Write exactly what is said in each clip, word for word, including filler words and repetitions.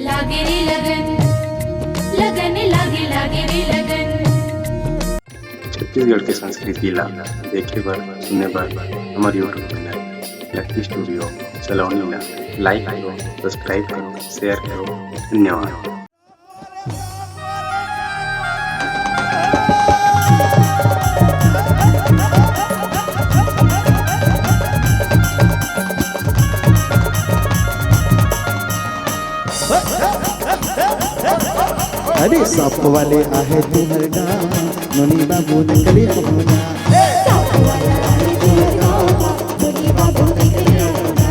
लागे रे लगन, लगन लागे, लागे रे लगन। छत्तीसगढ़ के संस्कृति ला देखे बर, सुने बर हमर YouTube चैनल लक्की स्टूडियो सलोनी ला like करो, subscribe करो, share करो। धन्यवाद। अरे सांप वाले आहे तुहर गाँव, नोनी बाबू नकली होना। ये सांप वाले आहे तुहर गाँव, नोनी बाबू नकली होना।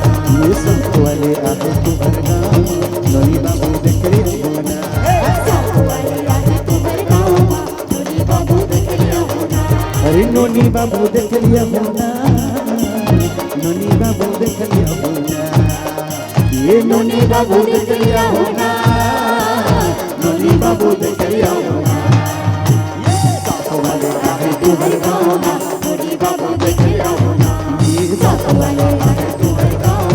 अरे नोनी बाबू देख लिया होना, नोनी बाबू देख लिया होना। ये नोनी बाबू देख लिया होना, नोनी बाबू देख लिया होना। ये सांप वाले आहे तुहर गाँव, नोनी बाबू देख लिया होना। ये सांप वाले आहे तुहर गाँव,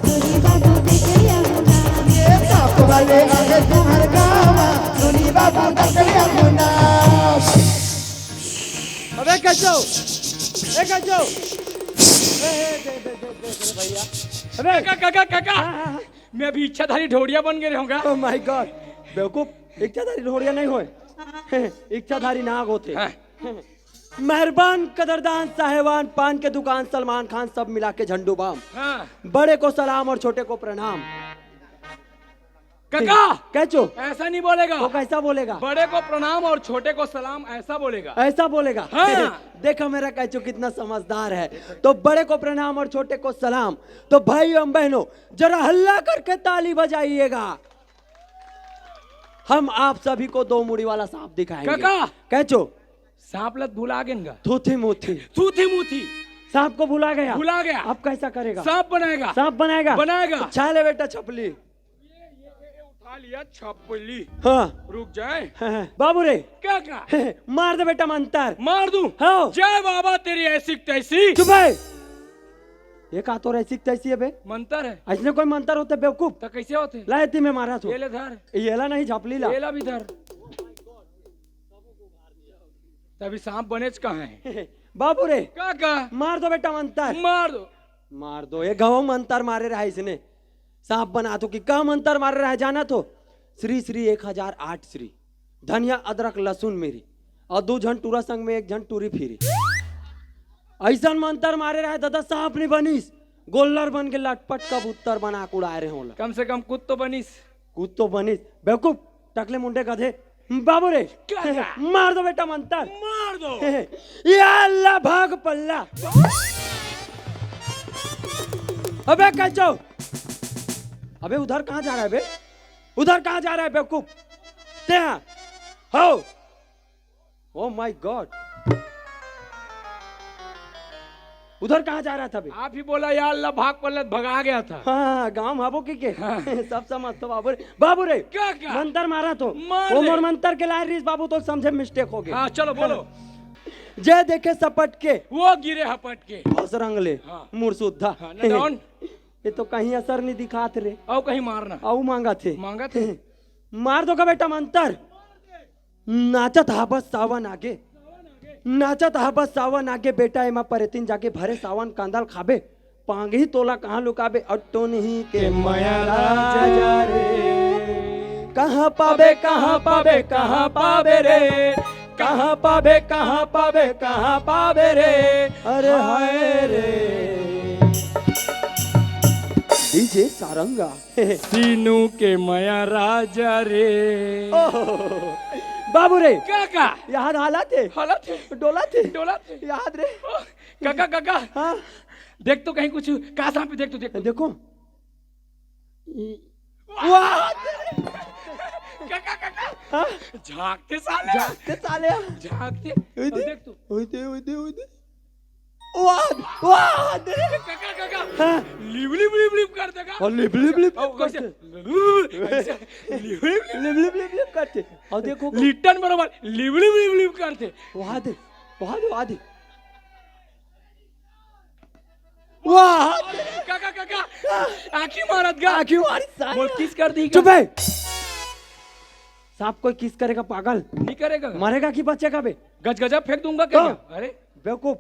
नोनी बाबू देख लिया होना। ये सांप वाले आहे तुहर गाँव, नोनी बाबू देख लिया होना। अबे कैचो, ए कैचो, ए, ए, दे, दे, दे, दे, दे भैया। अबे काका, काका, काका। हाँ, हाँ, हाँ। मैं अभी इच्छाधारी ढोड़िया बन गए रहूंगा। Oh my God, बेवकूफ, इच्छाधारी ढोड़िया नहीं होए, इच्छाधारी नाग होते। हाँ। मेहरबान, कदरदान, साहेबान, पान के दुकान, सलमान खान, सब मिला के झंडू बाम। हाँ। बड़े को सलाम और छोटे को प्रणाम। काका! कैचो? ऐसा नहीं बोलेगा। वो कैसा बोलेगा? बड़े को प्रणाम और छोटे को सलाम, ऐसा बोलेगा। ऐसा बोलेगा? हाँ। देखो मेरा कैचो कितना समझदार है। तो बड़े को प्रणाम और छोटे को सलाम। तो भाइयों बहनों, जरा हल्ला करके ताली बजाइएगा। हम आप सभी को दो मुड़ी वाला सांप दिखाएंगे। काका! कैचो? सांप लत भुला गेन गा। थूथी मूथी। थूथी मूथी। सांप को भुला गया। भुला गया। अब कैसा करेगा? सांप बनाएगा। सांप बनाएगा। बनाएगा। छा ले बेटा छपली। उठा लिया छपली। हाँ। रुक जाए। हाँ, हाँ। बाबू रे। काका? मार दे बेटा मंतर। मार दूं? हाँ। जय बाबा तेरी ऐसी तैसी। चुप है। ये का तोर ऐसी तैसी है बे? मंतर है। ऐसने कोई मंतर होते बेवकूफ? तो कैसे होते? ला एती में मारा तो। ये ले धर। ये ला नहीं झपली ला। ये ला भी धर। तभी सांप बनेच कहाँ है? बाबू रे। काका? मार दो बेटा मंतर। मार दो। मार दो। ये गवा मंतर मारे रहा इसने। सांप बना तो कि का मंतर मारे रहा जाना तो? श्री श्री एक हजार आठ श्री। धनिया, अदरक, लहसुन, मिरी और दू झन टूरा संग में एक झन टूरी फिरी। ऐसन मंतर मारे रहे दादा, सांप नहीं बनिस, गोल्लर बन के लटपट कबूतर बना के उड़ाए रहे होला। कम से कम कुछ तो बनिस। कुछ तो बनिस। बेवकूफ, टकले मुंडे गधे। बाबू रे, क्या? मार दो बेटा मंतर। मार दो। या अल्लाह भाग पल्ला। अबे कैचो, अबे उधर कहाँ जा रहा है बे? उधर कहाँ जा रहा है बेवकूफ? ते हाँ। हो। Oh my God। उधर कहाँ जा रहा था बे? आप ही बोला, "या अल्लाह, भाग पल्लत भगा गया था।" हाँ, गाँव में आबो की के? हाँ। सब समझ तो बाबू रे। बाबू रे, क्या, क्या? मंतर मारा तो। मार वो दे। मोर मंतर के लाए रहीस बाबू, तो समझे mistake हो गया। हाँ, चलो बोलो। जे देखे सपट के। वो गिरे हपट के। बस रंग ले। हाँ। मुरसुद्धा। हाँ, ना down। ये तो कहीं असर नहीं दिखात रे। आओ कहीं मारना। आओ मांगा थे। मांगा थे। मार दो का बेटा मंतर। नाचत हा बस सावन आगे, नाचत हा बस सावन आगे, बेटा एमा परेतिन जाके भरे सावन कांदल खाबे, पांगही तोला कहाँ लुकाबे, अउ टोनही के मया राजा रे। कहाँ पाबे, कहाँ पाबे, कहाँ पाबे रे, कहाँ पाबे, कहाँ पाबे, कहाँ पाबे रे, अरे हाय रे। डीजे सारंगा। सीनू के मया राजा रे। ओहो, बाबू रे। का, का? याद हालत है? हालत है। डोलत है? डोलत है। याद रे। काका, काका। हाँ? देख तो कहीं कुछ, का सांप है, देख तो, देख तो। देखो। वाह! काका, काका। हाँ? झांकते साले। झांकते साले। झांकते। ओए दे, देख तो। ओए दे, ओए दे, ओए दे। वाह, वाह, दे। काका, काका। हाँ। लिप, लिप, लिप, लिप कर देगा। और लिप, लिप, लिप, और लिप करते। कैसे? ऐसे। Lip, lip, lip. Lip, lip, lip, lip करते। और देखो। लिट्टन बराबर लिप, लिप, लिप, लिप करते। वाह दे, वाह दे, वाह दे। वाह। काका, काका। आँखी मारत गा। आँखी मारी साला। बोल, kiss कर दी का? चुप है। सांप कोई किस करेगा पागल? नहीं करेगा। मरेगा कि बचेगा बे? गजगजा फेंक दूंगा क्या? अरे बेवकूफ।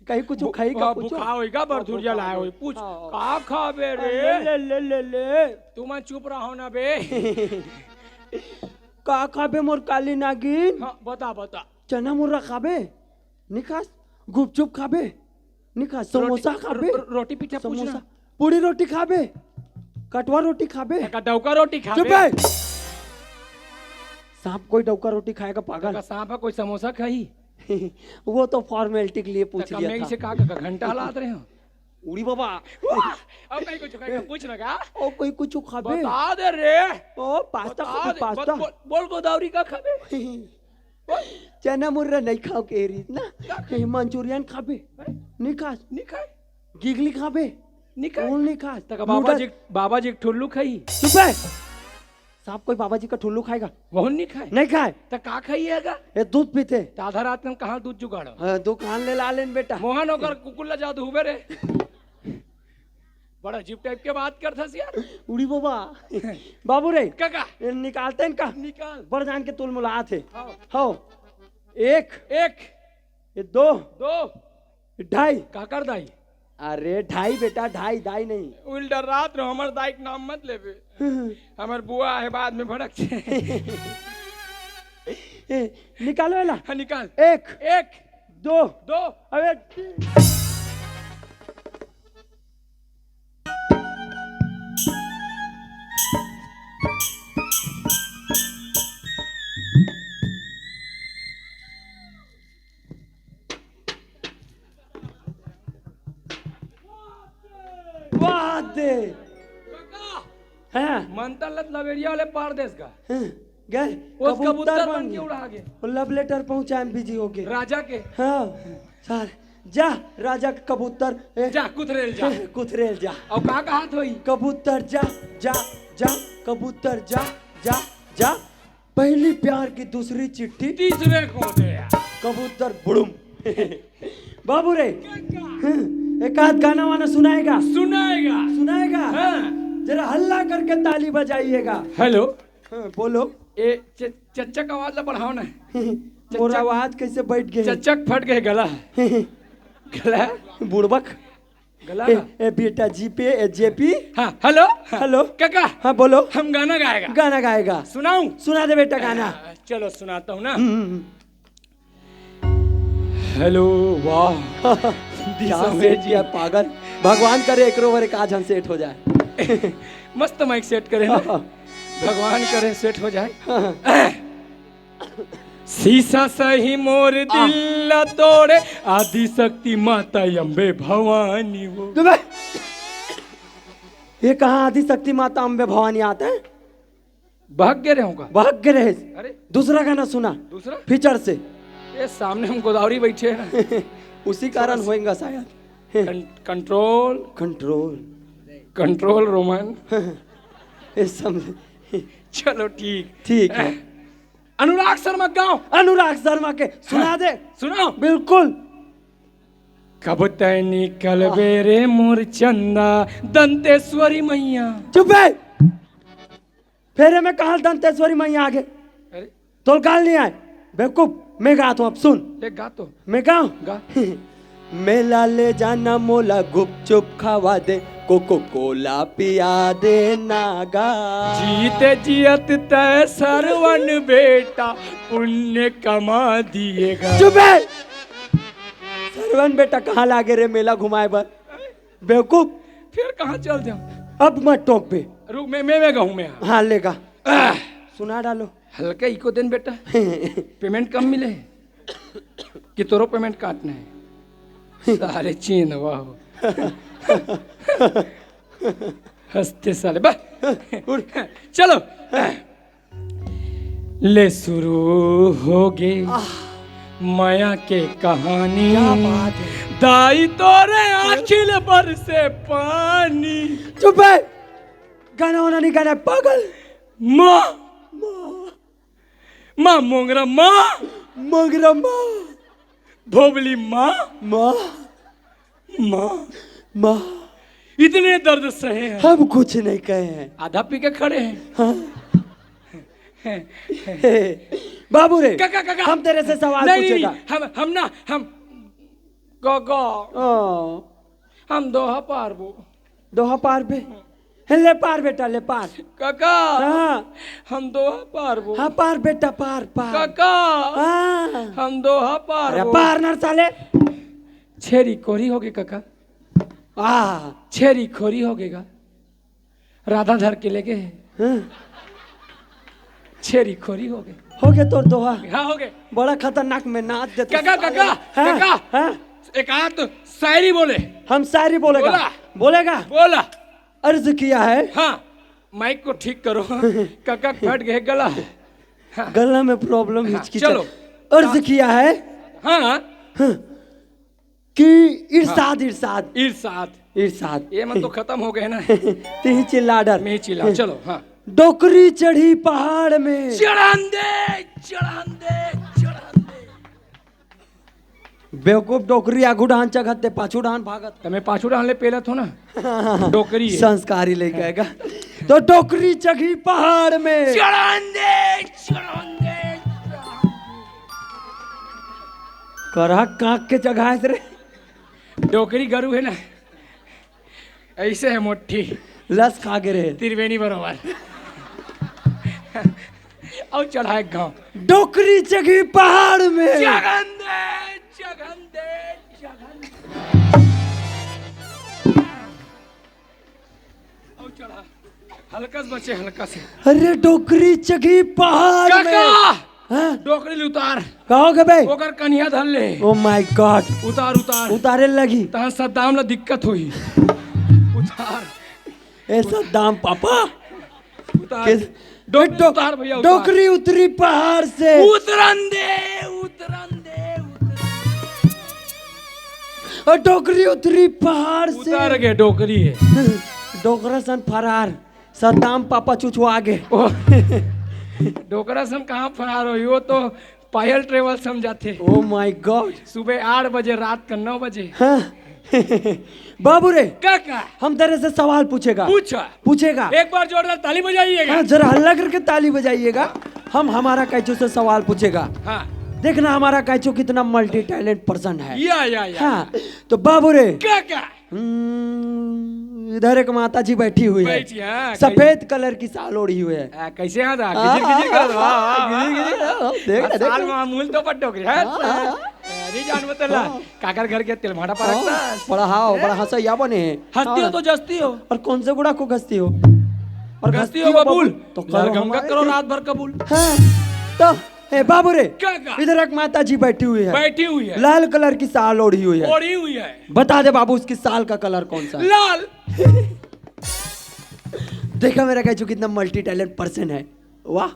कहीं कुछ खाई का पूछो। भूखा होएगा, बरधुरिया लाया होई, पूछ। हाँ। का खाबे रे? ले, ले, ले, ले। तुम चुप रहो ना बे। का खाबे मोर काली नागिन? हाँ, बता, बता। चना मुर्रा खाबे? नहीं खास। गुपचुप खाबे? नहीं खास। समोसा खाबे? रो-, रोटी पीठा पूछ ना। पूड़ी रोटी खाबे? कटवा रोटी खाबे? का डौका रोटी खाबे? चुप बे। सांप कोई डौका रोटी खाएगा पागल? का सांप है, कोई समोसा खाई? वो तो फॉर्मेलिटी के लिए पूछ लिया था। से कहा का घंटा हालात रहे हो? उड़ी बाबा। अब कहीं कुछ कहेगा, पूछ ना का? ओ कोई कुछ खाबे? बता दे रे। ओ पास्ता खाबे, पास्ता। बोल, बोल गोदावरी का खाबे? चना मुर्रा नहीं खाओ के रीत ना। कहीं मंचूरियन खाबे? नहीं खास। नहीं खाए। गिगली खाबे? नहीं खाए। नहीं खास। तक बाबा जी, बाबा जी एक ठुल्लू खाई। चुप है। सांप कोई बाबा जी का ठुल्लू खाएगा? वो नहीं खाए। नहीं खाए। तो का खाइएगा? ये दूध पीते। तो आधा रात में कहाँ दूध जुगाड़? हाँ, दुकान ले ला लेन बेटा। मोहन होकर कुकुर ला जादू हुए रे। बड़ा अजीब टाइप के बात करथस यार। उड़ी बाबा। बाबू रे। काका। ये निकालते हैं का? निकाल। बड़ जान के तुल मुलात है। हाँ। हो। एक। एक। ये दो। दो। ढाई। काकर दाई? अरे ढाई बेटा, ढाई, दाई नहीं। उल डर रात रो, हमर दाई के नाम मत लेबे। हमर बुआ है, बाद में भड़क छे। ए, निकालो एला। हाँ, निकाल। एक। एक। दो। दो। अबे। वाह दे। काका, हैं? मंतर लत लवेरिया वाले पार देस का। हैं? गए? वो कबूतर कबूतर बन बन के गए। उड़ा गए। वो लव लेटर पहुंचाए में बिजी हो गए। राजा के। हाँ। सर, जा, राजा के कबूतर। ए, जा, कुथरेल जा। कुथरेल जा। और का कहा थोई? कबूतर जा, जा, जा, कबूतर जा, जा, जा। पहली प्यार की दूसरी चिट्ठी तीसरे को दे यार। कबूतर बुड़ुम। बाबू रे, हम्म, एक आध गाना वाना सुनाएगा? सुनाएगा। सुनाएगा? हाँ। जरा हल्ला करके ताली बजाइएगा। हेलो। हाँ, बोलो। ए, च-, चच्चा का आवाज ला बढ़ाओ ना। मोर चच्चा, आवाज कैसे बैठ गए? चच्चा के फट गए गला। गला? बुड़बक। गला ए, ना? ए, बेटा जी पे, ए, जे पी। हाँ, हेलो। हेलो। काका। हाँ, बोलो। हम गाना गाएगा। गाना गाएगा। सुनाऊं? सुना दे बेटा गाना। आ, चलो सुनाता हूँ ना। हम्म, हम्म, हम्म। हेलो, वाह। क्या दिशा सेट जी। किया पागल। भगवान करे एकरो बर एक आज हम सेट हो जाए। मस्त माइक सेट करे ना। भगवान करे सेट हो जाए। शीशा सही मोर दिल ला तोड़े, आदि शक्ति माता अम्बे भवानी वो। चुप बे। ये कहाँ आदि शक्ति माता अम्बे भवानी आते हैं? भाग गए रहूं का? भाग गए रहे। अरे। दूसरा गाना सुना। दूसरा? फीचर से। ये सामने हम गोदावरी बैठे हैं। उसी कारण होएगा शायद। कं-, कंट्रोल। कंट्रोल। Control Roman. ये समझ। चलो ठीक। ठीक है। अनुराग शर्मा गाओ। अनुराग शर्मा के सुना हाँ, दे। सुनाओ। बिल्कुल। कब तैं निकलबे रे मोर चंदा, दंतेश्वरी मैया। चुप बे। फेरे में कहा दंतेश्वरी मैया आगे? अरे। तोल काल नहीं आए। बेवकूफ, मैं गाता हूँ, अब सुन। ले गा तो। मैं गाऊं? गा। मेला ले जाना मोला, गुपचुप खावा दे, कोको कोला पिया दे नागा। जीते जियत तय सरवन बेटा, पुण्य कमा दिएगा। चुप बे। सरवन बेटा कहाँ लागे रे मेला घुमाए बर? बेवकूफ। फिर कहाँ चल जाऊं? अब मत टोक बे। रुक, मैं, मैं, मैं गाऊं, मैं। हाँ, लेगा। आह। सुना डालो। हल्का इको देन बेटा। पेमेंट कम मिले है कि तोरो पेमेंट काटना है? सारे चीन वाह। हंसते साले, बस। उठ। चलो। ले शुरू हो गे आह। माया के कहानी। क्या बात है। दाई तोरे आँखी ले बरसे पानी। चुप है। गाना वाना नहीं गाना है, पागल। माँ। माँ। माँ मोंगरा माँ। मोंगरा माँ। भोबली माँ। माँ। माँ। माँ। इतने दर्द सहे हैं। हम कुछ नहीं कहे हैं। आधा पी के खड़े हैं। हाँ। बाबू रे, काका, काका। हम तेरे से सवाल नहीं, नहीं, पूछेगा। नहीं, हम, हम ना, हम, काका, ओ, हम दोहा पारबो। दोहा पार बे। हे, ले पार बेटा, ले पार। काका, हाँ, हम दोहा पारबो। हाँ, पार बेटा, पार, पार। काका, हाँ। हम दोहा अरे पारबो। पार ना साले। छेरी कोरी हो गे काका, आ, छेरी खोरी हो गेगा। राधा धर के लेगे हे। हाँ। छेरी खोरी हो गे। हो गया तोर दोहा। हाँ, हो गे। बड़ा खतरनाक में नाच देते काका, साले। काका, हाँ, काका। हाँ। एक आध शायरी बोले। हम शायरी बोलेगा। बोला। बोलेगा। बोला। अर्ज किया है। हाँ, माइक को ठीक करो। काका फट गए गला। गला में प्रॉब्लम, हाँ, हिचकी चलो। चल-, अर्ज किया है। हाँ, हाँ। कि इरशाद, इरशाद, इरशाद। इरशाद। ये मन तो खतम हो गए ना। तिही चिल्ला डर। मैं ही चिल्ला, चलो। हाँ। डोकरी चढ़ी पहाड़ में। चढ़न दे, चढ़न दे, चढ़न दे। बेवकूफ, डोकरी आगू डाहन चघत ते पाछू डाहन भागत। त मैं पाछू डाहन ले पेलत हो ना। डोकरी है। संस्कारी लइका हे का। तो डोकरी चघी पहाड़ में। चढ़न दे, चढ़न दे, चढ़न दे। करहा कांक के चघाए रे। डोकरी गरु है ना, ऐसे है मोटी। लस खा गे रे। त्रिवेणी बरोबर। और चढ़ाए गांव। डोकरी चघी पहाड़ में। चघन दे, चघन दे, चघन दे। और चढ़ा। हल्का से बचे, हल्का से। अरे डोकरी चघी पहाड़ में। काका! हाँ? डोकरी ले उतार। कहो के बे? ओकर कनिया धर ले। Oh my God। उतार, उतार। उतारे लगी। तहां सद्दाम ला दिक्कत होई। उतार, ए सद्दाम पापा। उतार। के-, डोकरी डो-, उतार भैया, उतार। डोकरी उतरी पहाड़ से। उतरन दे, उतरन दे, उतरन दे। और डोकरी उतरी पहाड़ से। उतार के डोकरी है। डोकरा सन फरार। सद्दाम पापा चुचवा गे। ओ, डोकरा सन कहाँ फरार होई? वो तो पायल ट्रेवल्स हम जाथे। Oh my God। सुबह आठ बजे, रात का नौ बजे। हाँ। बाबू रे, काका, हम तेरे से सवाल पूछेगा। पूछा। पूछेगा। एक बार जोरदार ताली बजाइएगा। हाँ, जरा हल्ला करके ताली बजाइएगा। हम हमारा कैचू से सवाल पूछेगा। हाँ। देखना हमारा कैचू कितना मल्टी टैलेंट पर्सन है। या, या, या। हाँ, तो बाबू रे, काका। हम्म, इधर एक माता जी बैठी हुई है। बैठी, हाँ, सफेद कलर की साल ओढ़ी हुई है। आ, कैसे याद आ? हाँ, गिजिर, गिजिर कर दो। हाँ, हाँ, हाँ, गिजिर, गिजिर, हाँ। हाँ, देख, आ, देख। साल में अमूल तो पट्टो के, हाँ? हाँ, हाँ, हाँ। अरे जान बतला, हाँ। काकर घर के तिलमाड़ा हाँ, परकता। बड़ा हाव, बड़ा हंसैया बने हैं। हंसती हो हाँ। तो जस्ती हो। और कौन से गुड़ा को घसती हो? और घसती हो बबूल। तो करो लहरगम का हमारे। करो रात भर कबूल। हाँ, तो ए बाबू रे, काका। इधर एक माता जी बैठी हुई है। बैठी हुई है। लाल कलर की साल ओढ़ी हुई है। ओढ़ी हुई है। बता दे बाबू, उसकी साल का कलर कौन सा है? लाल। देखा मेरा कैचू कितना मल्टी टैलेंट पर्सन है। वाह।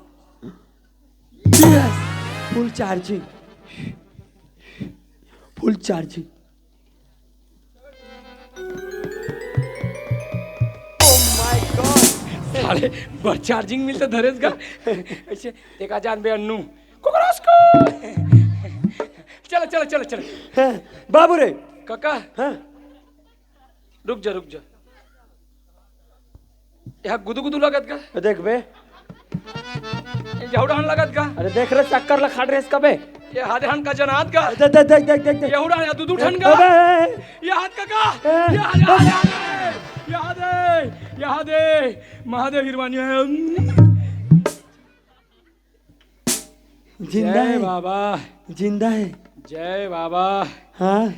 Yes। फुल चार्जिंग। फुल चार्जिंग। साले, बड़ चार्जिंग मिलता धरेस का। ऐसे देखा जान बे अन्नू। कुकरस को। चल, चल, चल, चल। हाँ, बाबू रे। काका, हाँ। रुक जा, रुक जा। यहाँ गुदु गुदु लगत का? देख बे। ये जाऊ डाहन लगत का? अरे देख रे, चक्कर ला खाट रे इसका बे। ये हाथ हान का जनात का? दे-, दे-, देख, देख, देख, देख। ये उड़ा, ये दुदू ठन का? अबे। ये हाथ का का? ए। ये हाथ, ये हाथ, ये हाथ। ये हाथ है, ये हाथ है। महादेव हिरवानिया है। जिंदा जय है। बाबा, जिंदा है। जय बाबा। हाँ।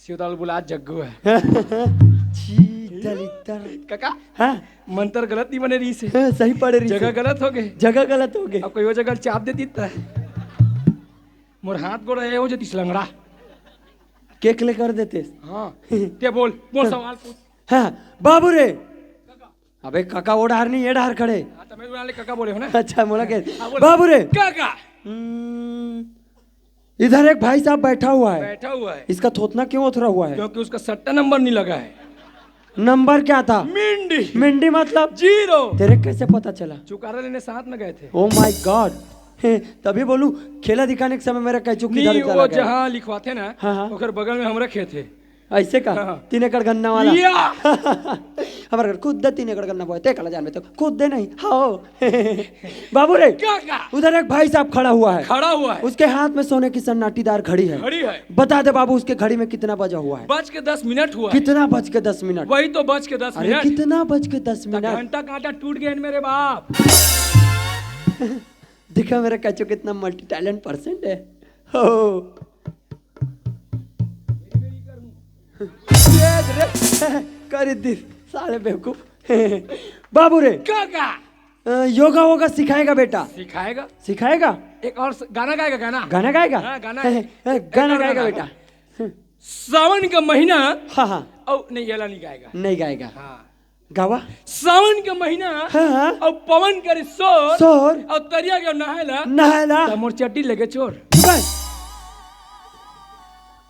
शिवदल बुला जग्गू है। छी, दलिद्दर। काका, हाँ। मंत्र गलत नहीं बने रही से। हाँ, सही पढ़ रही जगह से। गलत हो गए। जगह गलत हो गए। अब कोई वो जगह चाप दे देता। मोर हाथ गोड़ है, वो जतीस लंगड़ा। केक ले कर देते। हाँ, ते बोल, बोल सवाल पूछ। हाँ, बाबू रे। अबे काका, वो डार नहीं, ये डार खड़े। हाँ, तो मैं उड़ा ले काका बोले हो ना। अच्छा, मोला के। हाँ, बोल। बाबू रे। काका। हम्म, इधर एक भाई साहब बैठा हुआ है। बैठा हुआ है। इसका थोथना क्यों उथरा हुआ है? क्योंकि उसका सट्टा नंबर नहीं लगा है। नंबर क्या था? मिंडी। मिंडी मतलब? जीरो। तेरे कैसे पता चला? चुकारा लेने साथ में गए थे। Oh my God। हे, तभी बोलू, खेला दिखाने के समय मेरा कैचू किधर नहीं, चला वो गया? जहाँ लिखवाते ना, हाँ, हाँ। ओकर बगल में हमरा खेत है। ऐसे का? हाँ। तीन एकड़ गन्ना वाला। या। हमारे घर खुद दे तीन एकड़ गन्ना बोए, ते कला जान में तो खुद दे नहीं। हाँ। बाबू रे, क्या का? उधर एक भाई साहब खड़ा हुआ है। खड़ा हुआ है। उसके हाथ में सोने की सन्नाटीदार घड़ी है। घड़ी है। बता दे बाबू, उसके घड़ी में कितना बजा हुआ है? बज के दस मिनट हुआ है। कितना बज के दस मिनट? वही तो, बज के दस अरे, मिनट। कितना बज के दस तो मिनट? घंटा कांटा टूट गया मेरे बाप। देखा मेरा कैचू कितना मल्टी टैलेंट पर्सन है। हो। ये रे, कर दी साले बेवकूफ। बाबू रे, का का? अ, योगा वोगा सिखाएगा बेटा? सिखाएगा। सिखाएगा? एक और स-, गाना गाएगा, गाना। गाना गाएगा? हाँ, गाना। गाना एक और गाएगा गाना। बेटा? सावन का महीना। हाँ, हाँ। और नहीं, ये वाला नहीं गाएगा। नहीं गाएगा। हाँ। गावा। सावन का महीना। हाँ, हाँ। और पवन करे शोर। शोर। और तरिया के नहायला। नहायला। त मोर चड्डी लगे चोर। बस।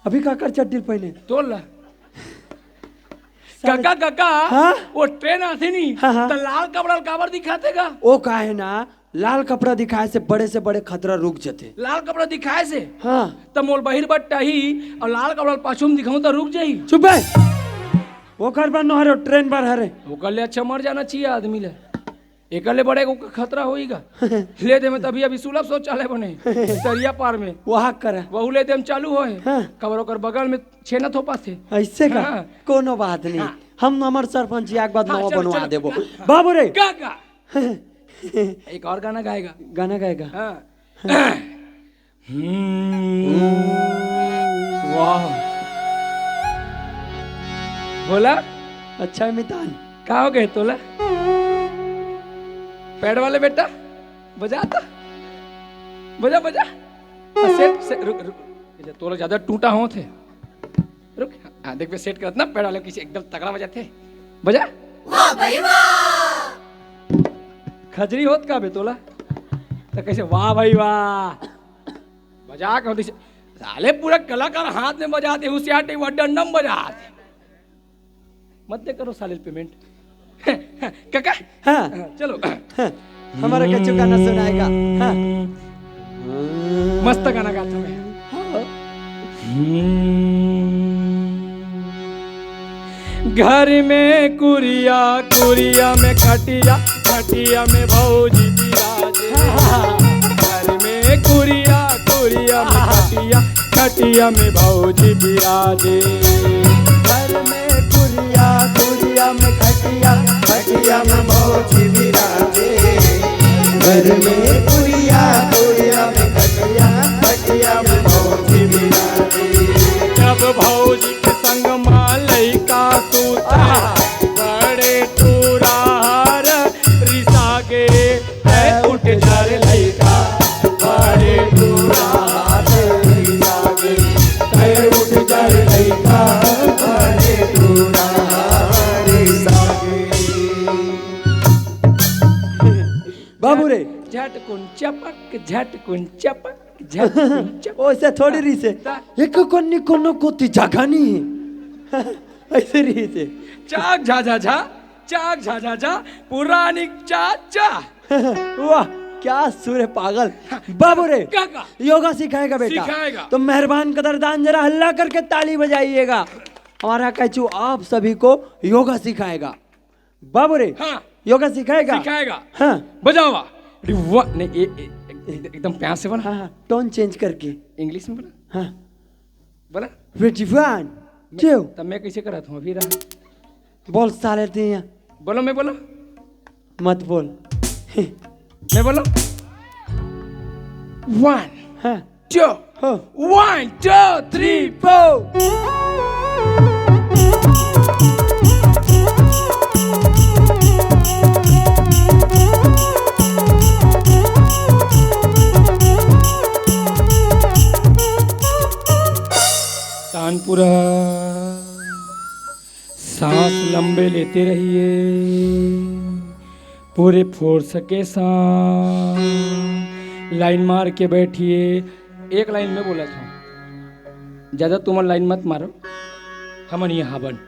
अभी का कर चड्डी पहने? तोड़ ला। काका, काका, हाँ? वो ट्रेन आथे नी, हाँ, हाँ। त लाल कपड़ा ल काबर दिखाथे गा? ओ का हे ना, लाल कपड़ा दिखाए से बड़े से बड़े खतरा रुक जथे। लाल कपड़ा दिखाए से? हाँ। त मोल बहिर बट्टा ही और लाल कपड़ा ल पाछू में दिखाऊं त रुक जाही? चुप बे। ओकर बर नो हरे, ट्रेन बर हरे। ओकर ले अच्छा मर जाना चाहिए आदमी ले। एकर ले बड़े को खतरा होई गा। ले दे में तभी अभी सुलभ शौचालय बने। दरिया पार में। वहाँ करा। वहू ले दे में चालू होए। हाँ। कबर ओकर बगल में छेना थोपा थे। ऐसे का? हाँ। कोनो बात नहीं। हाँ। हम हमार सरपंच एक बार हाँ, नवा चलो, बनवा चलो। देबो। हाँ। बाबू रे। का, का? एक और गाना गाएगा। गाना गाएगा? हाँ। हम्म। वाह। बोला? अच्छा है मितान। का हो गए तोला? पैड वाले बेटा, बजा तो। बजा, बजा। आ, सेट, से, रुक, रुक। ये तोला ज्यादा टूटा हो थे। रुक। हाँ, देख, मैं सेट करत ना, पैड वाले किसी एकदम तगड़ा बजाथे। बजा। वाह भाई वाह। खजरी होत का बे तोला? तो कैसे वाह भाई वाह? बजा के होती से-, साले पूरा कलाकार हाथ में बजाते, हुसियार टाइप डंडम बजाते। मत दे करो साले पेमेंट। काका? हाँ। हाँ, चलो। हाँ, हमारा कच्चू गाना सुनाएगा। हाँ। मस्त गाना गाता मैं। हाँ। घर में कुरिया, कुरिया में खटिया, खटिया में भौजी बिराजे। घर में कुरिया, कुरिया में खटिया, खटिया में भौजी बिराजे। घर में कुरिया, कुरिया में खटिया, खटिया में भौजी बिराजे। घर में कुरिया, कुरिया में खटिया, खटिया में भौजी बिराजे। जब भौजी के संग मा लइका सूते, बड़े टूरा हर रिसा गे, है उठ जा रे लइका, बड़े टूरा हर रिसा गे, है उठ जा रे लइका, बड़े टूरा हर रिसा गे। बाबू रे। झटकुन चपक, झटकुन चपक, झटकुन चपक। ओइसे थोड़ी रिसे। ता- एक कोनी कोनो कोती जगह नहीं है। ऐसे रिसे। चाक झा झा झा, चाक झा झा झा, पुरानी चा चा। वाह, क्या सुर है पागल। बाबू रे, का, का? योगा सिखाएगा बेटा। सिखाएगा। तो मेहरबान कदरदान जरा हल्ला करके ताली बजाइएगा। हमारा कैचू आप सभी को योगा सिखाएगा। बाबू रे, हाँ। योगा सिखाएगा? सिखाएगा। हाँ। बजावा। Ready, one, नहीं, ए, ए, ए, एकदम प्यार से बोला। हाँ, हाँ, टोन चेंज करके। इंग्लिश में बोला। हाँ। बोला। Ready, one, मैं, two। तब मैं कैसे करा था फिर? बोल साले, तैं यहाँ। बोलो, मैं बोलो। मत बोल। मैं बोलो। One। हाँ। Two। हाँ। One, two, three, four। Tanpura. सांस लंबे लेते रहिए, पूरे फोर्स के साथ। लाइन मार के बैठिए। एक लाइन में बोला था, ज्यादा तुम लाइन मत मारो, हमन यहाँ बन।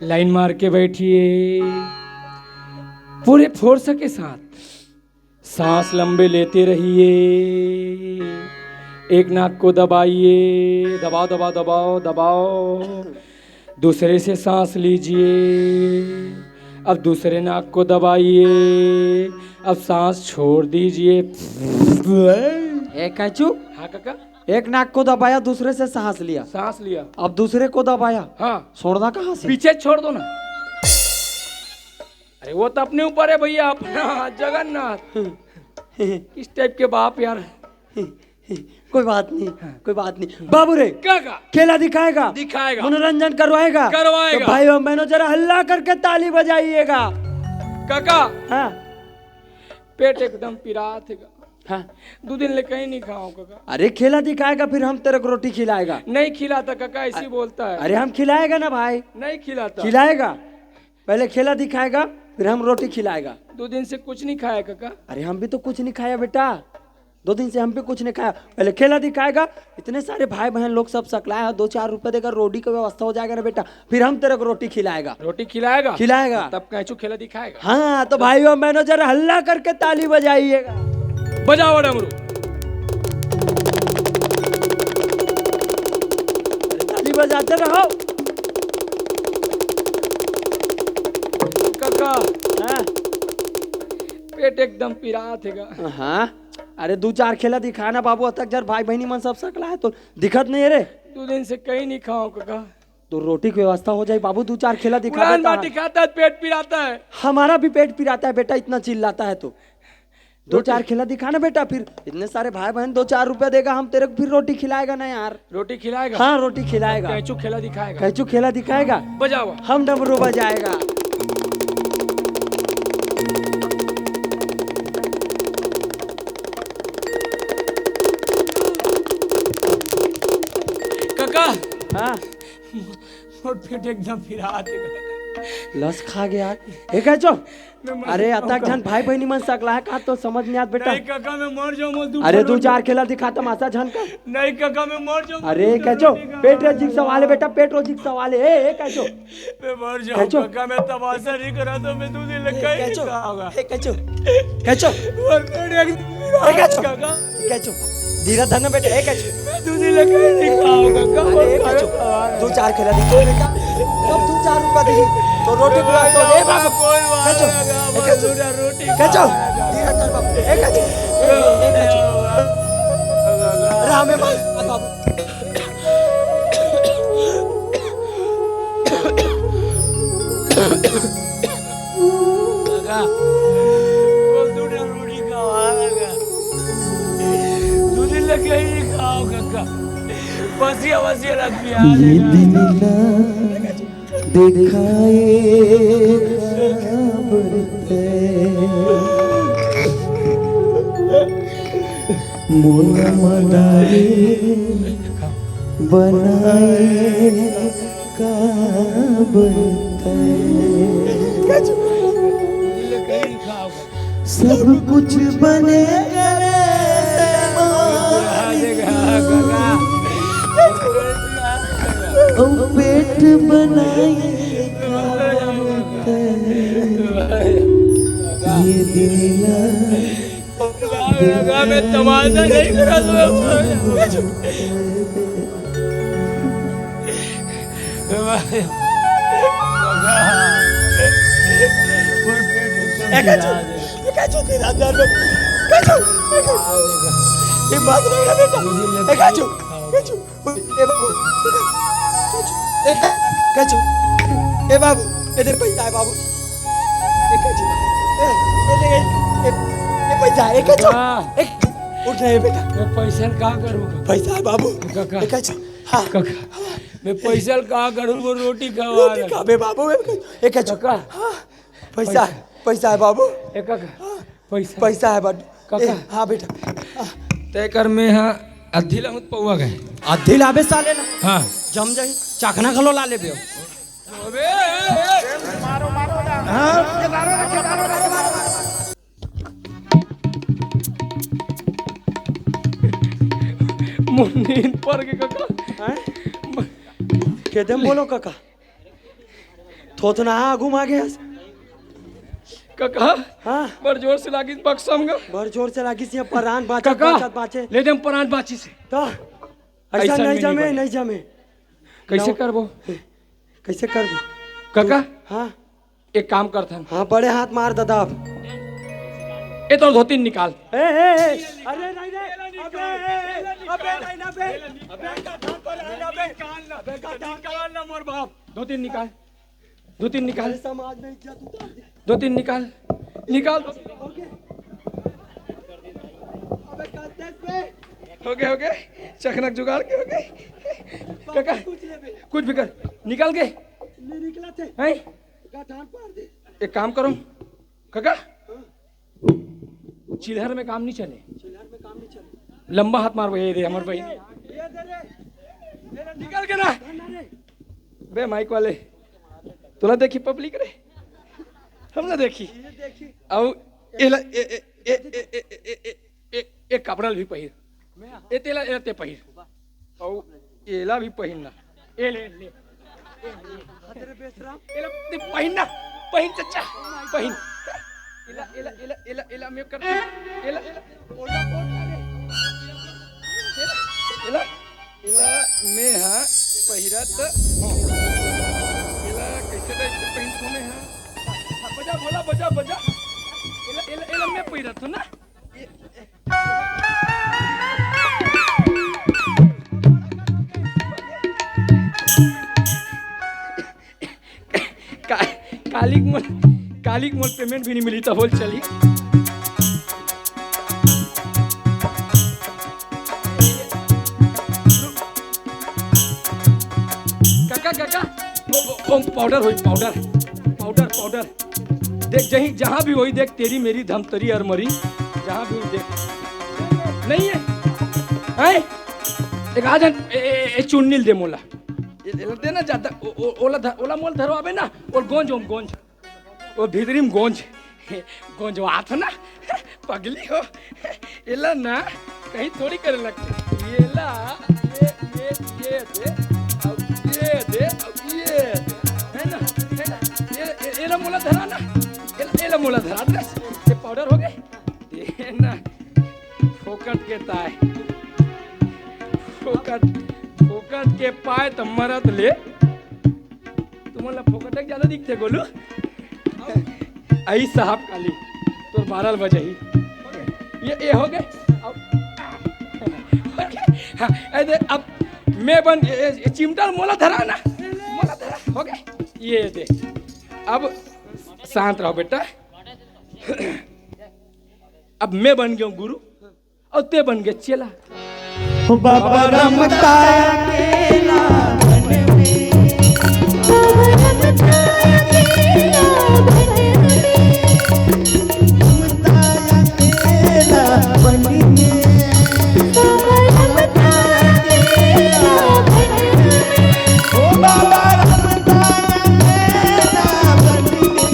लाइन मार के बैठिए, पूरे फोर्स के साथ। सांस लंबे लेते रहिए, एक नाक को दबाइए, दबाओ, दबाओ, दबाओ, दबाओ। दूसरे से सांस लीजिए, अब दूसरे नाक को दबाइए, अब सांस छोड़ दीजिए। ए कैचू, हाँ काका। एक नाक को दबाया, दूसरे से सांस लिया, सांस लिया। अब दूसरे को दबाया, हाँ। छोड़ना कहाँ से? पीछे छोड़ दो ना। अरे वो तो अपने ऊपर है भैया, अपना जगन्नाथ। किस टाइप के बाप यार। कोई बात नहीं, हाँ। कोई बात नहीं। बाबू रे, काका। खेला दिखाएगा, दिखाएगा। मनोरंजन करवाएगा, करवाएगा। तो भाई और बहनों, जरा हल्ला करके ताली बजाइएगा। काका। हाँ। पेट एकदम पिरात है। हाँ। दो दिन ले कहीं नहीं खाओ काका। अरे खेला दिखाएगा, फिर हम तेरे को रोटी खिलाएगा। नहीं खिलाता काका, ऐसी अ-, बोलता है। अरे हम खिलाएगा ना भाई। नहीं खिलाता। खिलाएगा। पहले खेला दिखाएगा, फिर हम रोटी खिलाएगा। दो दिन से कुछ नहीं खाया काका। अरे हम भी तो कुछ नहीं खाया बेटा, दो दिन से हम भी कुछ नहीं खाया। पहले खेला दिखाएगा, इतने सारे भाई बहन लोग सब सकलाए हैं, दो चार रुपए देगा, रोटी का व्यवस्था हो जाएगा ना बेटा, फिर हम तेरे को रोटी खिलाएगा। रोटी खिलाएगा? खिलाएगा। तब कैचू खेला दिखाएगा। हाँ, तो भाइयों बहनों, जरा हल्ला करके ताली बजाइएगा। बजाओ डमरू। अरे, ताली बजाते रहो। काका। हाँ। पेट एकदम पिरात है गा। हाँ। अरे, दू चार खेला दिखा ना बाबू, अतक जर भाई बहिनी मन सब सकला है तो दिखत नहीं है रे। दू दिन से कहीं नहीं खाओ काका। तो रोटी की व्यवस्था हो जाए बाबू, दू चार खेला दिखा उड़ान देता बाटी है। खाता है, पेट पिराता है। हमारा भी पेट पिराता है बेटा, इतना चिल्लाता है तो। दो रोटी। चार खेला दिखा ना बेटा, फिर इतने सारे भाई बहन दो चार रुपया देगा, हम तेरे को फिर रोटी खिलाएगा ना यार। रोटी खिलाएगा? हाँ, रोटी खिलाएगा। कैचू खेला दिखाएगा? कैचू खेला दिखाएगा? बजाओ। हम डमरू बजाएगा। काका। हाँ। मोर पेट एकदम पिरात है। लस खा गया। ए कैचो। मैं मर अरे जाऊंगा। अतक झन भाई बहिनी मन सकला है का, तो समझ नहीं आत बेटा। नहीं काका, मैं मर जाऊंगा, तू अरे फल दू उठ चार खेला दिखा, तमाशा झन का। नहीं काका, मैं मर जाऊंगा, अरे तू कैचो, फल उठ पेट रोजी के सवाल है बेटा, पेट रोजी के सवाल है। ए, ए कैचो। मैं मर जाऊंगा कैचो। काका, मैं तमाशा नहीं करा तो मैं तुझे लगा ही कैचो। कैचो। कैचो। मर जाऊंगा ए कैचो। काका। कैचो, धीरज धर ना बेटा, ए कैचो। मैं तुझे लगा ही नहीं खाऊंगा, कब अरे, ए कैचो, खाऊंगा? दो चार खेला दिखा बेटा, तब दो चार रुपया दी, तो रोटी बुला तो, ए बाबू, कोई बात कैचो, नहीं, ए कैचो, रोटी कैचो, खाऊंगा। धीरज धर बाबू, ए कैचो, ए, ए कैचो। अरे, हमें मार, आ बाबू। काका, वो दूसरा रोटी खावा लगा। दूसरी लगे ही खाओ काका। बसिया, बसिया लग गया ये लेगा। दिन ना देखाए खबर ते। मोला मदारी बनाए काबर ते। सब कुछ बने करे मालिक। अउ पेट बनाए काबर ते। ये दिन ला मैं तमाशा नहीं करा दूंगा। ए, कैचू, ए, कैचू, तेरा दर्द, कैचू, कैचू। ये बात नहीं है बेटा। ए, कैचू, कैचू। ए बाबू, ए, कैचो, ए बाबू, ए दे पैसा है बाबू। ए कैचो, ए, ए दे, ए, ए पैसा है, ए कैचो। हाँ। ए, उठ रहे बेटा। मैं पैसा का करूँगा? पैसा है बाबू। काका। ए कैचो, हाँ। काका, मैं पैसा का करूँगा? रोटी खावा रोटी ना। खाबे बाबू, ए कैचो, ए कैचो। काका। हाँ। पैसा, पैसा। पैसा है बाबू। ए काका, हाँ। पैसा। पैसा है बाबू। काका। ए, हाँ बेटा। हाँ। तय कर में हाँ अद्धी ला मत पौवा गए। अद्धी लाबे साले ना। हाँ। जम जाई। चाखना घलो ला लेबे। अबे, ए, ए। हाँ। मोर नींद पर के काका। हैं? केदम बोलो काका। थोथना आगू मा गया। काका, हाँ। बड़ जोर से लागिस बक्सम गा। बड़ जोर से लागिस, ये परान बाँचत, काका, बाँचत बाँचे। ले दे परान बाँचिस। तो ऐसा ऐसा नहीं नहीं जमे, बने। नहीं जमे। कैसे करबो? कइसे करबो? कका, हाँ। एक काम करथन। हाँ, बड़े हाथ मार ददा अब। ए, तोर धोती निकाल। ए, ए, ए, अरे नहीं रे, अबे, अबे, नहीं ना बे, अबे, गधा तो नहीं ना बे, अबे, गधा निकाल ना मोर बाप। धोती निकाल, धोती निकाल। अरे, समाज में इज्जत उतार दे। धोती निकाल, निकाल। ओके। अबे, कर दे बे। हो गए, हो गए। चखना के जुगाड़ के हो गए। कका, कुछ ले बे। कुछ भी कर, निकाल के। नहीं निकला थे। हैं? गठान पार दे। एक काम करो कका, चिल्हर में काम नहीं चले। चिल्हर में काम नहीं चले। लंबा हाथ मार, ये दे हमर भाई। ये दे रे। ये रे, निकल के ना। धन्ना रे। बे माइक वाले, तोला देखी पब्लिक रे, हम ना देखी। ये देखी। अउ एला ए ए ए ए ए ए ए ए ए कपड़ा भी पहिर। ए तेला ए ते पहिर। अउ एला भी पहिरना। ए ले, ले। ए ले। एला ते पहिरना। पहिर चच्चा। पहिर। एला, एला, एला, एला, एला मैं कर। एला, एला। ओला कोट करे। एला, एला, एला मैं हा पहिरत हों। एला कैसे टाइप से पहिरत हों मैं हा? बजा भोला, बजा, बजा। एला, एला, एला मैं पहिरत हों ना। का-, काली के मोर, काली के मोर पेमेंट भी नहीं मिली, तो बोल चली। काका, काका, वो, वो, वो पाउडर होई, पाउडर, पाउडर, पाउडर। देख, जहीं, जहाँ भी होई, देख, तेरी मेरी धमतरी अर मरी, जहाँ भी होई, देख। नहीं है? हैं? एक आ जान, ए, ए, ए, चुन्नी ल दे मोला। ए, ए, दे ना ज्यादा, ओ, ओ, ओला ध-, ओला मोल धरवाबे ना, ओल गोंज, ओम गोंज। ओ भीतरी में गोंज, गोंजवात हो ना, पगली हो। एला ना, कहीं थोड़ी करे लगथे। एला, ये, ये, ये दे, अब ये दे, अब ये दे। है ना, है ना? ये, ये, एला मोला धरा ना, एला, एला मोला धरा दे। ये पाउडर हो गए? दे ना, फोकट के ताय, फोकट, फोकट के पाय त मरत ले। तुमन ला फोकट के ज्यादा दिखथे गोलू। आई साहब काली, तोर बारह बजे ही। ये, ये हो गए। अब, हाँ, ए दे, अब मैं बन, ए, ए, चिमटा मोला धरा ना, मोला धरा, हो गए। ये दे, अब शांत रहो बेटा। अब मैं बन गया हूँ गुरु और ते बन गए चेला। हो बाबा रमता अकेला बन में। बाबा रमता अकेला बन में। रमता अकेला बन में। बाबा रमता अकेला बन में। हो बाबा रमता अकेला बन में।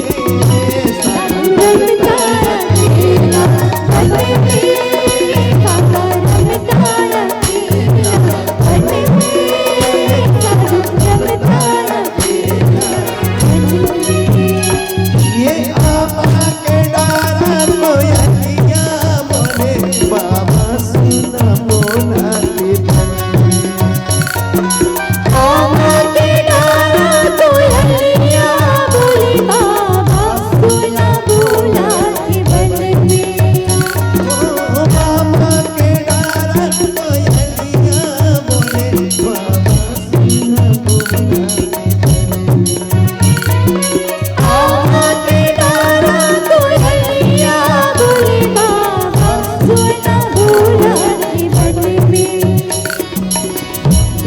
ये आमा के डारा कोयलिया मोरे बाबा सुन मोला के धनी। आमा के डारा कोयलिया बोले बाबा सुन बोला के बन में। ओ आमा के डारा कोयलिया बोले बाबा सुन बोला के धनी। आमा के डारा कोयलिया बोले बाबा सुन बोला के बन में।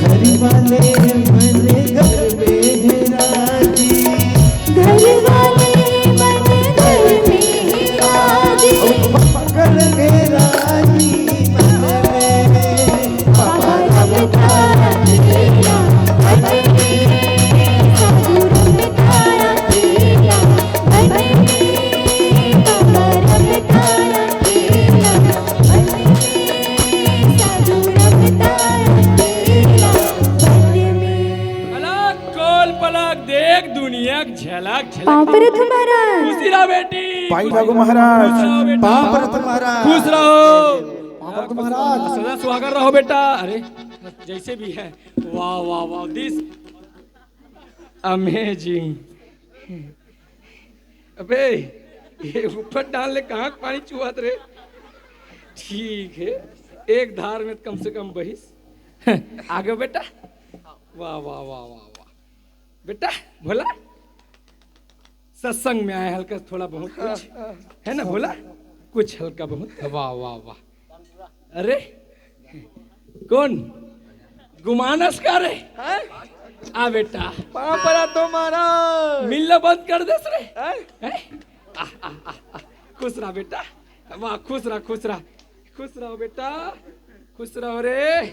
घर वाले मन घर में है राजी। घर वाले मन घर में है राजी। ओ पकड़ के राजी मन में। पापा रमता अकेला बन में। साधु रमता अकेला बन में। पापा रमता अकेला बन में। साधु रमता अकेला बन में। अलग खोल पलक देख दुनिया के झलक झलक। पाँव परत हूँ महाराज। खुशी रहो बेटी। पाई लागो महाराज। खुश रहो बेटा। पाँव परत हूँ महाराज। खुश रहो। पाँव परत हूँ महाराज। सदा सुहागन रहो बेटा। अरे जैसे भी है। वाह, वाह, वाह। दिस अमेजिंग। अबे, ये ऊपर डाल ले, कहाँ के पानी चुहात रे? ठीक है, एक धार में कम से कम बहिस। आगे बेटा। वाह, वाह, वाह, वाह, वाह। बेटा, भोला, सत्संग में आए, हल्का थोड़ा बहुत कुछ, है ना भोला? कुछ हल्का बहुत। वाह, वाह, वाह। अरे, कौन? गुमानस का रे? हैं? आ बेटा। पाँव परा तो महाराज। मिलना बंद कर देस रे। हैं? हैं? आ, आ, आ, आ। खुश रहा बेटा। वाह, खुश रहा, खुश रहा। खुश रहो बेटा। खुश रहो रे।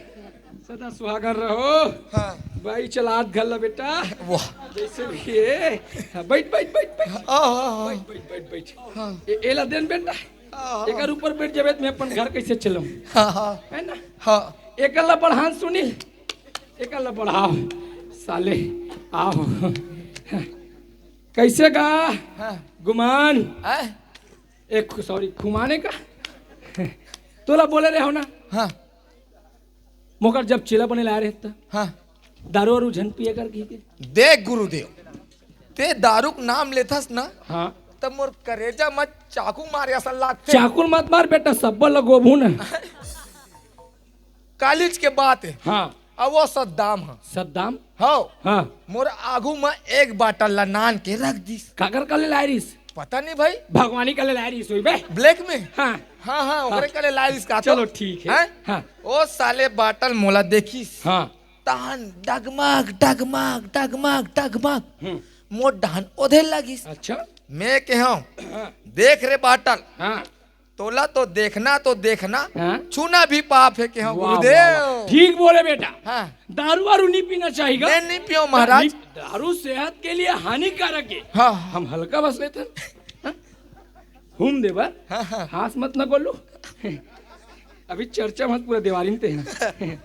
सदा सुहागन रहो। हाँ। बाई चला हाथ घल ला बेटा। वाह। जैसे भी है। हाँ, बैठ, बैठ, बैठ, बैठ। हाँ, हाँ, हाँ। बैठ, बैठ, बैठ, बैठ। हाँ। ए-, एला देन बेटा। हाँ। एकर ऊपर बैठ जाबे त मैं अपन घर कैसे चलूं? हाँ, हाँ। है ना? हाँ। एकर ला बढ़ान सुनील। एकर ला बढ़ाओ। साले, आओ। कैसे गा? हाँ। गुमान। हाँ। ए, खु-, सॉरी, खुमाने का? तोला बोले रहे हो ना? हाँ। मोकर जब चेला बने लाए रहे त? हाँ। दारू वारू झन पिए कर कही के? देख गुरुदेव, ते दारू के नाम लेथस ना, हाँ। तब मोर करेजा म चाकू मारे असन लागथे। चाकू मत मार बेटा, सब्बो लगोबू ना। कालीज के बात है। हाँ। अब वो सद्दाम ह। सद्दाम? हव। हाँ। मोर आगू म एक बाटल ला नान के रख दिस। काकर का ले लाए रिस? पता नहीं भाई। भगवानी का ले लाए रिस होई बे। ब्लैक में? हाँ। हाँ, हाँ, ओकरे हाँ। का ले लाए रिस का तो। चलो ठीक है। हैं? हाँ। ओ साले बाटल मोला देखिस। हाँ। तहन डगमग, डगमग, डगमग, डगमग। हम्म। मोर डहन ओधे लगिस। अच्छा। मैं केहेंव, हाँ। देख रे बाटल। हाँ। तोला तो देखना तो देखना, हाँ? छूना भी पाप है केहेंव वाह, गुरुदेव। वाह, वाह। ठीक बोले बेटा। हाँ। दारू वारू नहीं पीना चाहिए। मैं नहीं पियो महाराज। नहीं, दारू सेहत के लिए हानिकारक है। हाँ। हम हल्का बस लेते हैं। हाँ? घूम दे बर। हाँ, हाँ। हाथ मत न गोलू। अभी चर्चा मत पूरा देवारी में ते हैं।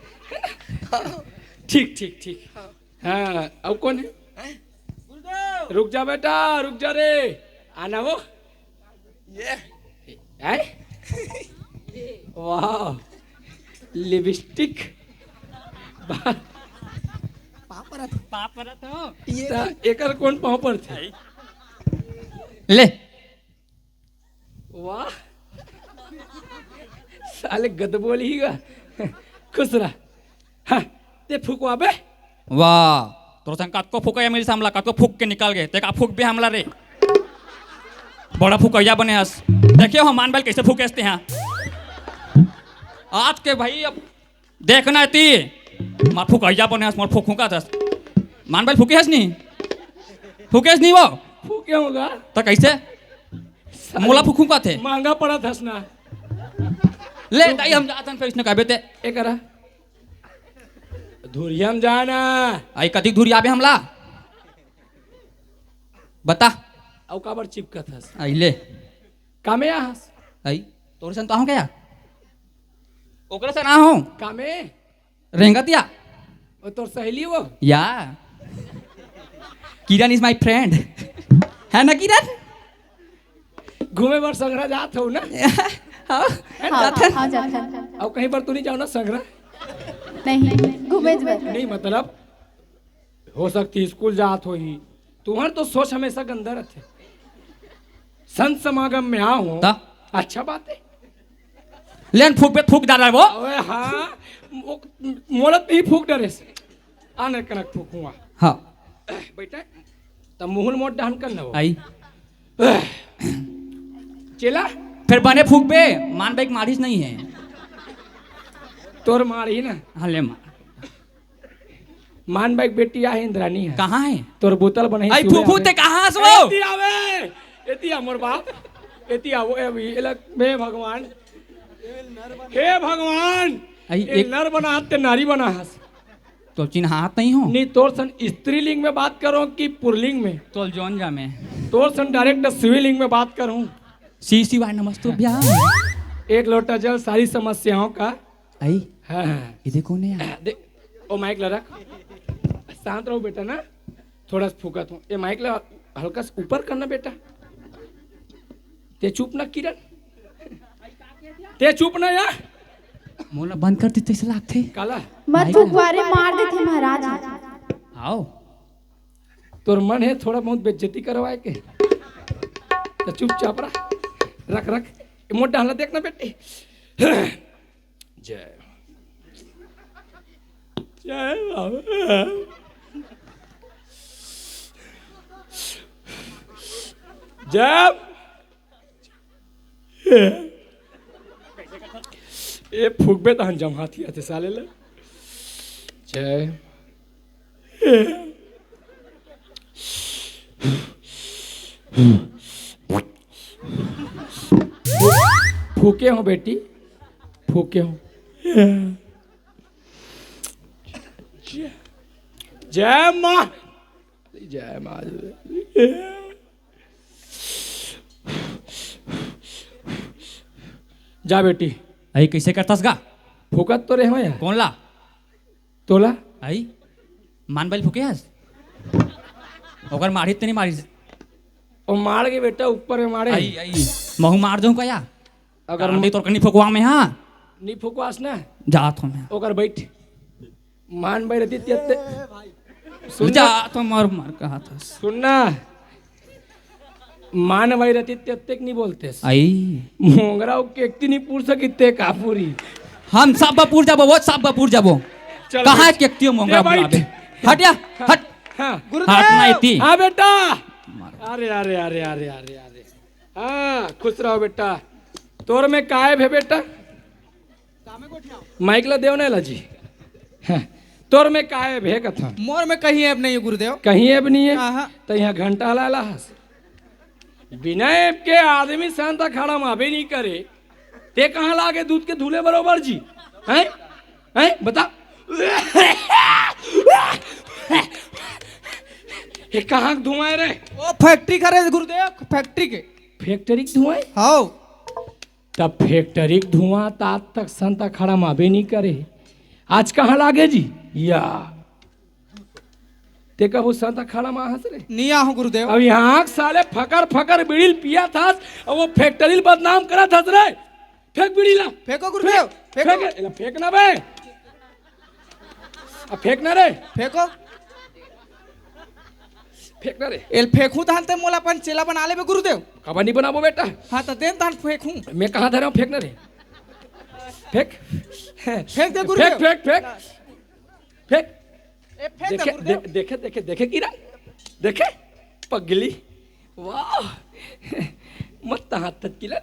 ठीक, ठीक, ठीक। हाँ। हाँ, अब कौन है? हैं? रुक जा बेटा, रुक जा रे। आना वो। ये। हैं? वाह। लिपस्टिक। बा- पाँव परत हो। पाँव परत हो। ये। त एकर कौन पाँव परथे? ले। वाह। साले गदबोल ही गा। खुश रह। हाँ, ते फुकवा बे। वाह, तोर संग कतको फुकैया मिलिस हमला, कतको फूक के निकल गे। ते का फूकबे हमला रे? बड़ा फुकैया बने हस। देखे हो मान बैल कैसे फूके हस ते हा। आज के भाई अब देखना एती। मोर फुकैया बने हस, मोर फुकहूँ का थस। मान बैल फूके हस नी? फूके हस नी वो? फूके हूँ गा। त कैसे? मोला फुकहूँ का थे? महंगा पड़त हस ना। ले, दाई, हम जाथन, फेर इसने कहबे ते। ए करा। धुरिया म जाना। आई कतिक धुरियाबे हमला? बता। अउ काबर चिपकत हस? आई ले। कामे आहस? आई, तोरे सन तो आहूँ का? ओकरे सन आहूँ। कामे? रेंगतिया। ओ तोर सहेली वो? या। किरण is my friend। है ना किरण? घूमे बर संघरा जात हो ना? हाँ, हाँ, जाथन। हाँ, जाथन। अउ कहीं पर तू नहीं जाओ ना संघरा? नहीं, घूमे बर। नहीं, मतलब, हो सकती स्कूल जात होही। तुम्हार तो सोच हमेशा गंदा रहते। संत समागम में आओ हो। ता? अच्छा बात है। लेन फूक बे, फूक डाला वो। अबे हाँ, मो-, मोलत नहीं फूक डरे से। आने कनक फूकूंगा। हाँ। बेटा, तब मुहुल मोट डहन कर न हो। आई। चेला? फेर बने फूकबे, मान बैक मारिस नहीं है। तोर मार ही ना। हाँ, ले मार। मान बैक बेटी आहे, इंद्राणी है। कहाँ है? तोर बोतल बने आई सुबह फूफू आवे। ते कहाँ से वो? एती आवे, एती आ मोर बाप, एती आ वो, ए, ए लग, हे भगवान, हे भगवान, आई ए एक नर बना हस ते नारी बना हस। तो चिन्हात नहीं हो? नहीं, तोर सन स्त्रीलिंग में बात करो कि पुरलिंग में? तोल जोन जा में। तोर सन डायरेक्ट शिवलिंग में बात करूं? सी शिवाय नमस्तुभ्यं। एक लोटा जल सारी समस्याओं का। आई? हाँ, हाँ। ये देखो ने यार। दे, ओ माइक ला रख। शांत रहो बेटा ना। थोड़ा सा फूकत हूँ। ये माइक ला हल्का सा ऊपर करना बेटा। ते चुप ना किरण। ते चुप ना यार। मोला बंद कर देते से लागथे। काला। मत माइक फूकवा रे, मार देथे महाराज। आओ। तोर मन हे थोड़ा बहुत बेइज्जती करवाए के, त चुपचाप रह, रख रख। ए, मोर डाहन ला देख ना बेटी। जय, जय बाबा। जय। ए, फूकबे तहन जम्हात ही आथे साले ले। जय। फूके हों बेटी, फूके हों। जय माँ, जय माँ। जा बेटी। अई, कइसे करथस गा? फूकत तो रेहेंव यार। कोन ला? तोला। अई, मान बइल फूके हस? ओकर मारिस ते नइ मारिस? ओ मार गे बेटा, ऊपर में मारे। अई, अई, महूँ मार देहूँ का या? अगर गांडी तोर कनी फुकवा में, हाँ? नइ फुकवास ना। जात हों मैं। ओकर बइठ। मान बइल रहती तेते। सुन ना। जात हों, मर मर कहत हस। सुन ना। मान बइल रहती तेते के नइ बोलतेस। अई। मोंगरा अउ केकती नइ पूर सकिस ते का पूरही? हम सब बा पूर जाबो, वो सब बा पूर जाबो। चल कहाँ बइठ। केकती हो मोंगरा ए बइठ। पूराबे? हट या, हाँ, हट। हाँ। गुरुदेव। हट ना इतनी। हाँ बेटा। मारो। अरे, अरे, अरे। हाँ, खुश रहो बेटा। तोर में काय हे बेटा? माइक ला देव ना ला जी। हाँ, तोर में काय हे कथन? मोर में कहीं ऐब नइ हे गुरुदेव। कहीं ऐब नइ हे? हाँ, हाँ। त इहाँ घंटा ला ला हस। बिना ऐब के आदमी संत अखाड़ा में आबे नइ करे। ते कहाँ लागे दूध के धूले बरोबर जी? हैं? हैं? बता। ये कहाँ के धुआं हे रे? ओ फैक्ट्री के रे गुरुदेव, फैक्ट्री के। फैक्ट्री के धुआं हे? हव। तब फैक्ट्री के धुआं त आज तक संत अखाड़ा में आबे नइ करे। आज कहाँ लागे जी? या। ते कभू संत अखाड़ा में आहस रे? नइ आहों गुरुदेव। अब इहाँ के साले फकर फकर बीड़ी ल पियत हस, अउ वो फैक्ट्री ल बदनाम करत हस रे। फेंक बीड़ी ला। फेंको गुरुदेव, फेंक, फेंको। फेंक, एला फेंक ना बे। अब फेंक ना रे। फेंको। फेंक ना रे। एला फेंकहूँ तहन ते मोला अपन चेला बना लेबे गुरुदेव। काबर नइ बनाबो बेटा? हाँ, त दे न तहन फेंकहूँ। मैं कहाँ धरे हों, फेंक ना रे। फेंक। फेंक दे गुरुदेव। फेंक, फेंक, फेंक। फेंक। ए, फेंक दे देखे, गुरुदेव। दे-, देखे, देखे, देखे किरण, देखे पगली, वाह, मस्त हाथ तक किरण।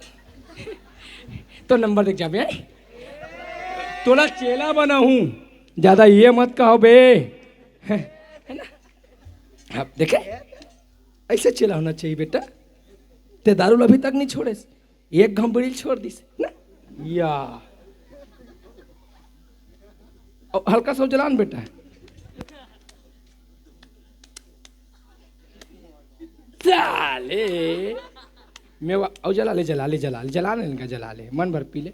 तो नंबर देख जाबे, हैं? तोला चेला बनाहूँ, ज्यादा ये मत कहो बे, है ना? अब देखे, अइसे चेला होना चाहिए बेटा। ते दारू ला अभी तक नइ छोड़ेस। एक घम बीड़ी छोड़ दिस ना। या। अउ हल्का सा जला न बेटा। साले। मैं वा-, अउ जला ले, जला ले, जला ले, जला ले, इनका जला ले, मन भर पी ले।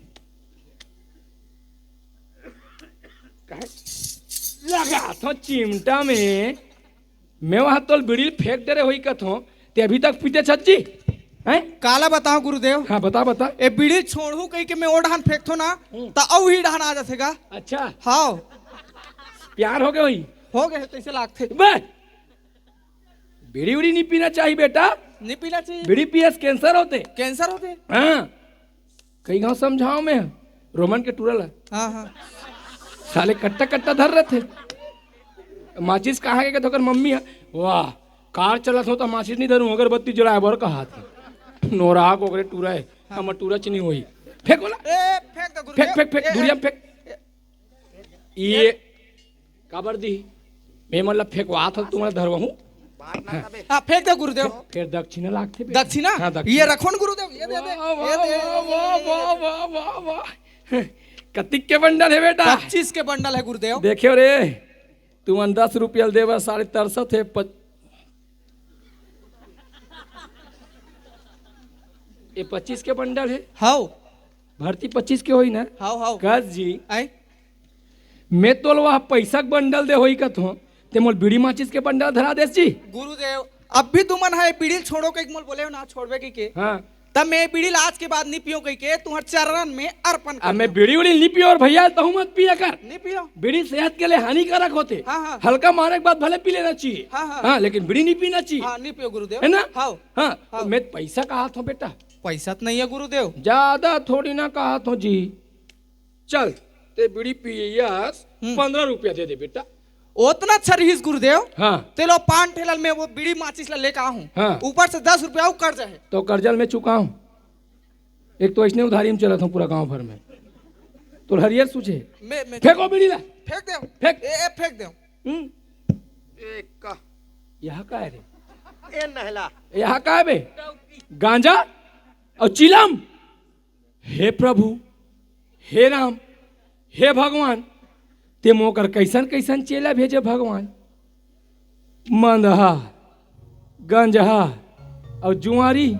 काहे? लगाथों चिमटा में। मैं वहाँ तोल बीड़ी फेंक डरे होही कथों, ते अभी तक पीते छस जी? हैं? काला बताओं गुरुदेव? हाँ, बता, बता। ए बीड़ी छोड़हूँ कहिके मैं ओ डहान फेंकथों ना, हम्म। त अउ ही डहान आ जाथे गा। अच्छा। हाँ। प्यार हो गे होही? हो गे, तइसे लागथे। बे! बीड़ी उड़ी नइ पीना चाहिए बेटा। नइ पीना चाहिए। बीड़ी पिए से कैंसर होथे। कैंसर होथे? हाँ। कई घांव समझाओं मैं, रोमन के टूरा ला। हाँ, हाँ। साले कट्टा कट्टा धर रथे। माचिस कहाँ गे कथे ओकर मम्मी ह, वाह, कार चलत हों त माचिस नइ धरूँ, अगरबत्ती जलाए बर कहाथे। नोरा को ओकरे टूरा हे, हाँ। हमर टूरा च नइ होही। फेंक ओला। ए, फेंक दे गुरुदेव। फेंक, फेंक, फेंक, ए, दुरिहा में फेंक। ये काबर दिही? मैं मन ला फेंकवात हंव, तुमन ला धरवाहूं। हाँ, फेंक दे गुरुदेव। फेर दक्षिणा लागथे बेटा। दक्षिणा? हाँ, दक्षिणा। ये रखो न गुरुदेव, ये दे दे, वाह, ये दे, वाह, ये दे, वाह, ये दे। वाह, वाह, वाह, वाह। कतिक के बंडल हे बेटा? पच्चीस के बंडल हे गुरुदेव। देखेव रे, तुमन दस रुपया ल दे बर साले तरसत हे। पच-, ये पच्चीस के बंडल हे? हाव। भर्ती पच्चीस के होही ना? हाव, हाव। कस जी। आय? मैं तोला वह पैसा के बंडल दे होही कथों, ते मोला बीड़ी माचिस के बंडल धरा देस जी। गुरुदेव, अब भी तुमन ह ये बीड़ी ल छोड़ो कहिके मोला बोले हो ना छोड़बे कहिके। हाँ। तब मैं बीड़ी ला आज के बाद नी पियो कहिके तुंहर चरण में अर्पण कर अब मैं देंव। बीड़ी उड़ी नी पियो अउ भैया तहूं मत पिया कर। नी पियो। बीड़ी सेहत के लिए हानिकारक होथे। हाँ, हाँ। हल्का मारे के बाद भले पी लेना चाहिए। हाँ, हाँ। हाँ, लेकिन बीड़ी नी पीना चाहिए। हाँ, नी पियो गुरुदेव। है ना? हाँ। हाँ, हाँ। मैं पैसा कहात हंव बेटा। पैसा तो नहीं है गुरुदेव। ज्यादा थोड़ी ना कहात हंव जी। चल, तें बीड़ी पियस, हम्म। पन्द्रह रुपया दे दे बेटा। ओतना अच्छा रहिस गुरुदेव। हाँ। तें लो पान ठेला में वो बीड़ी माचिस ला लेके आहूं। हाँ। ऊपर से दस रुपया अउ कर्जा हे। तो कर्जा ल मैं चुकाहूं। एक तो अइसने उधारी में चलत हंव पूरा गांव भर में। तोर हरियर सूझे। मैं, मैं फेंको बीड़ी ला। फेंक देंव। फेंक। ए, ए, फेंक देंव। हम्म। ए, का? यहाँ का है रे? ए, नहला। यहाँ का है बे? गांजा अउ चिलम। हे प्रभु, हे राम, हे भगवान, तें मोकर कइसन कइसन चेला भेजे भगवान। मंदहा, गंजहा अउ जुआरी।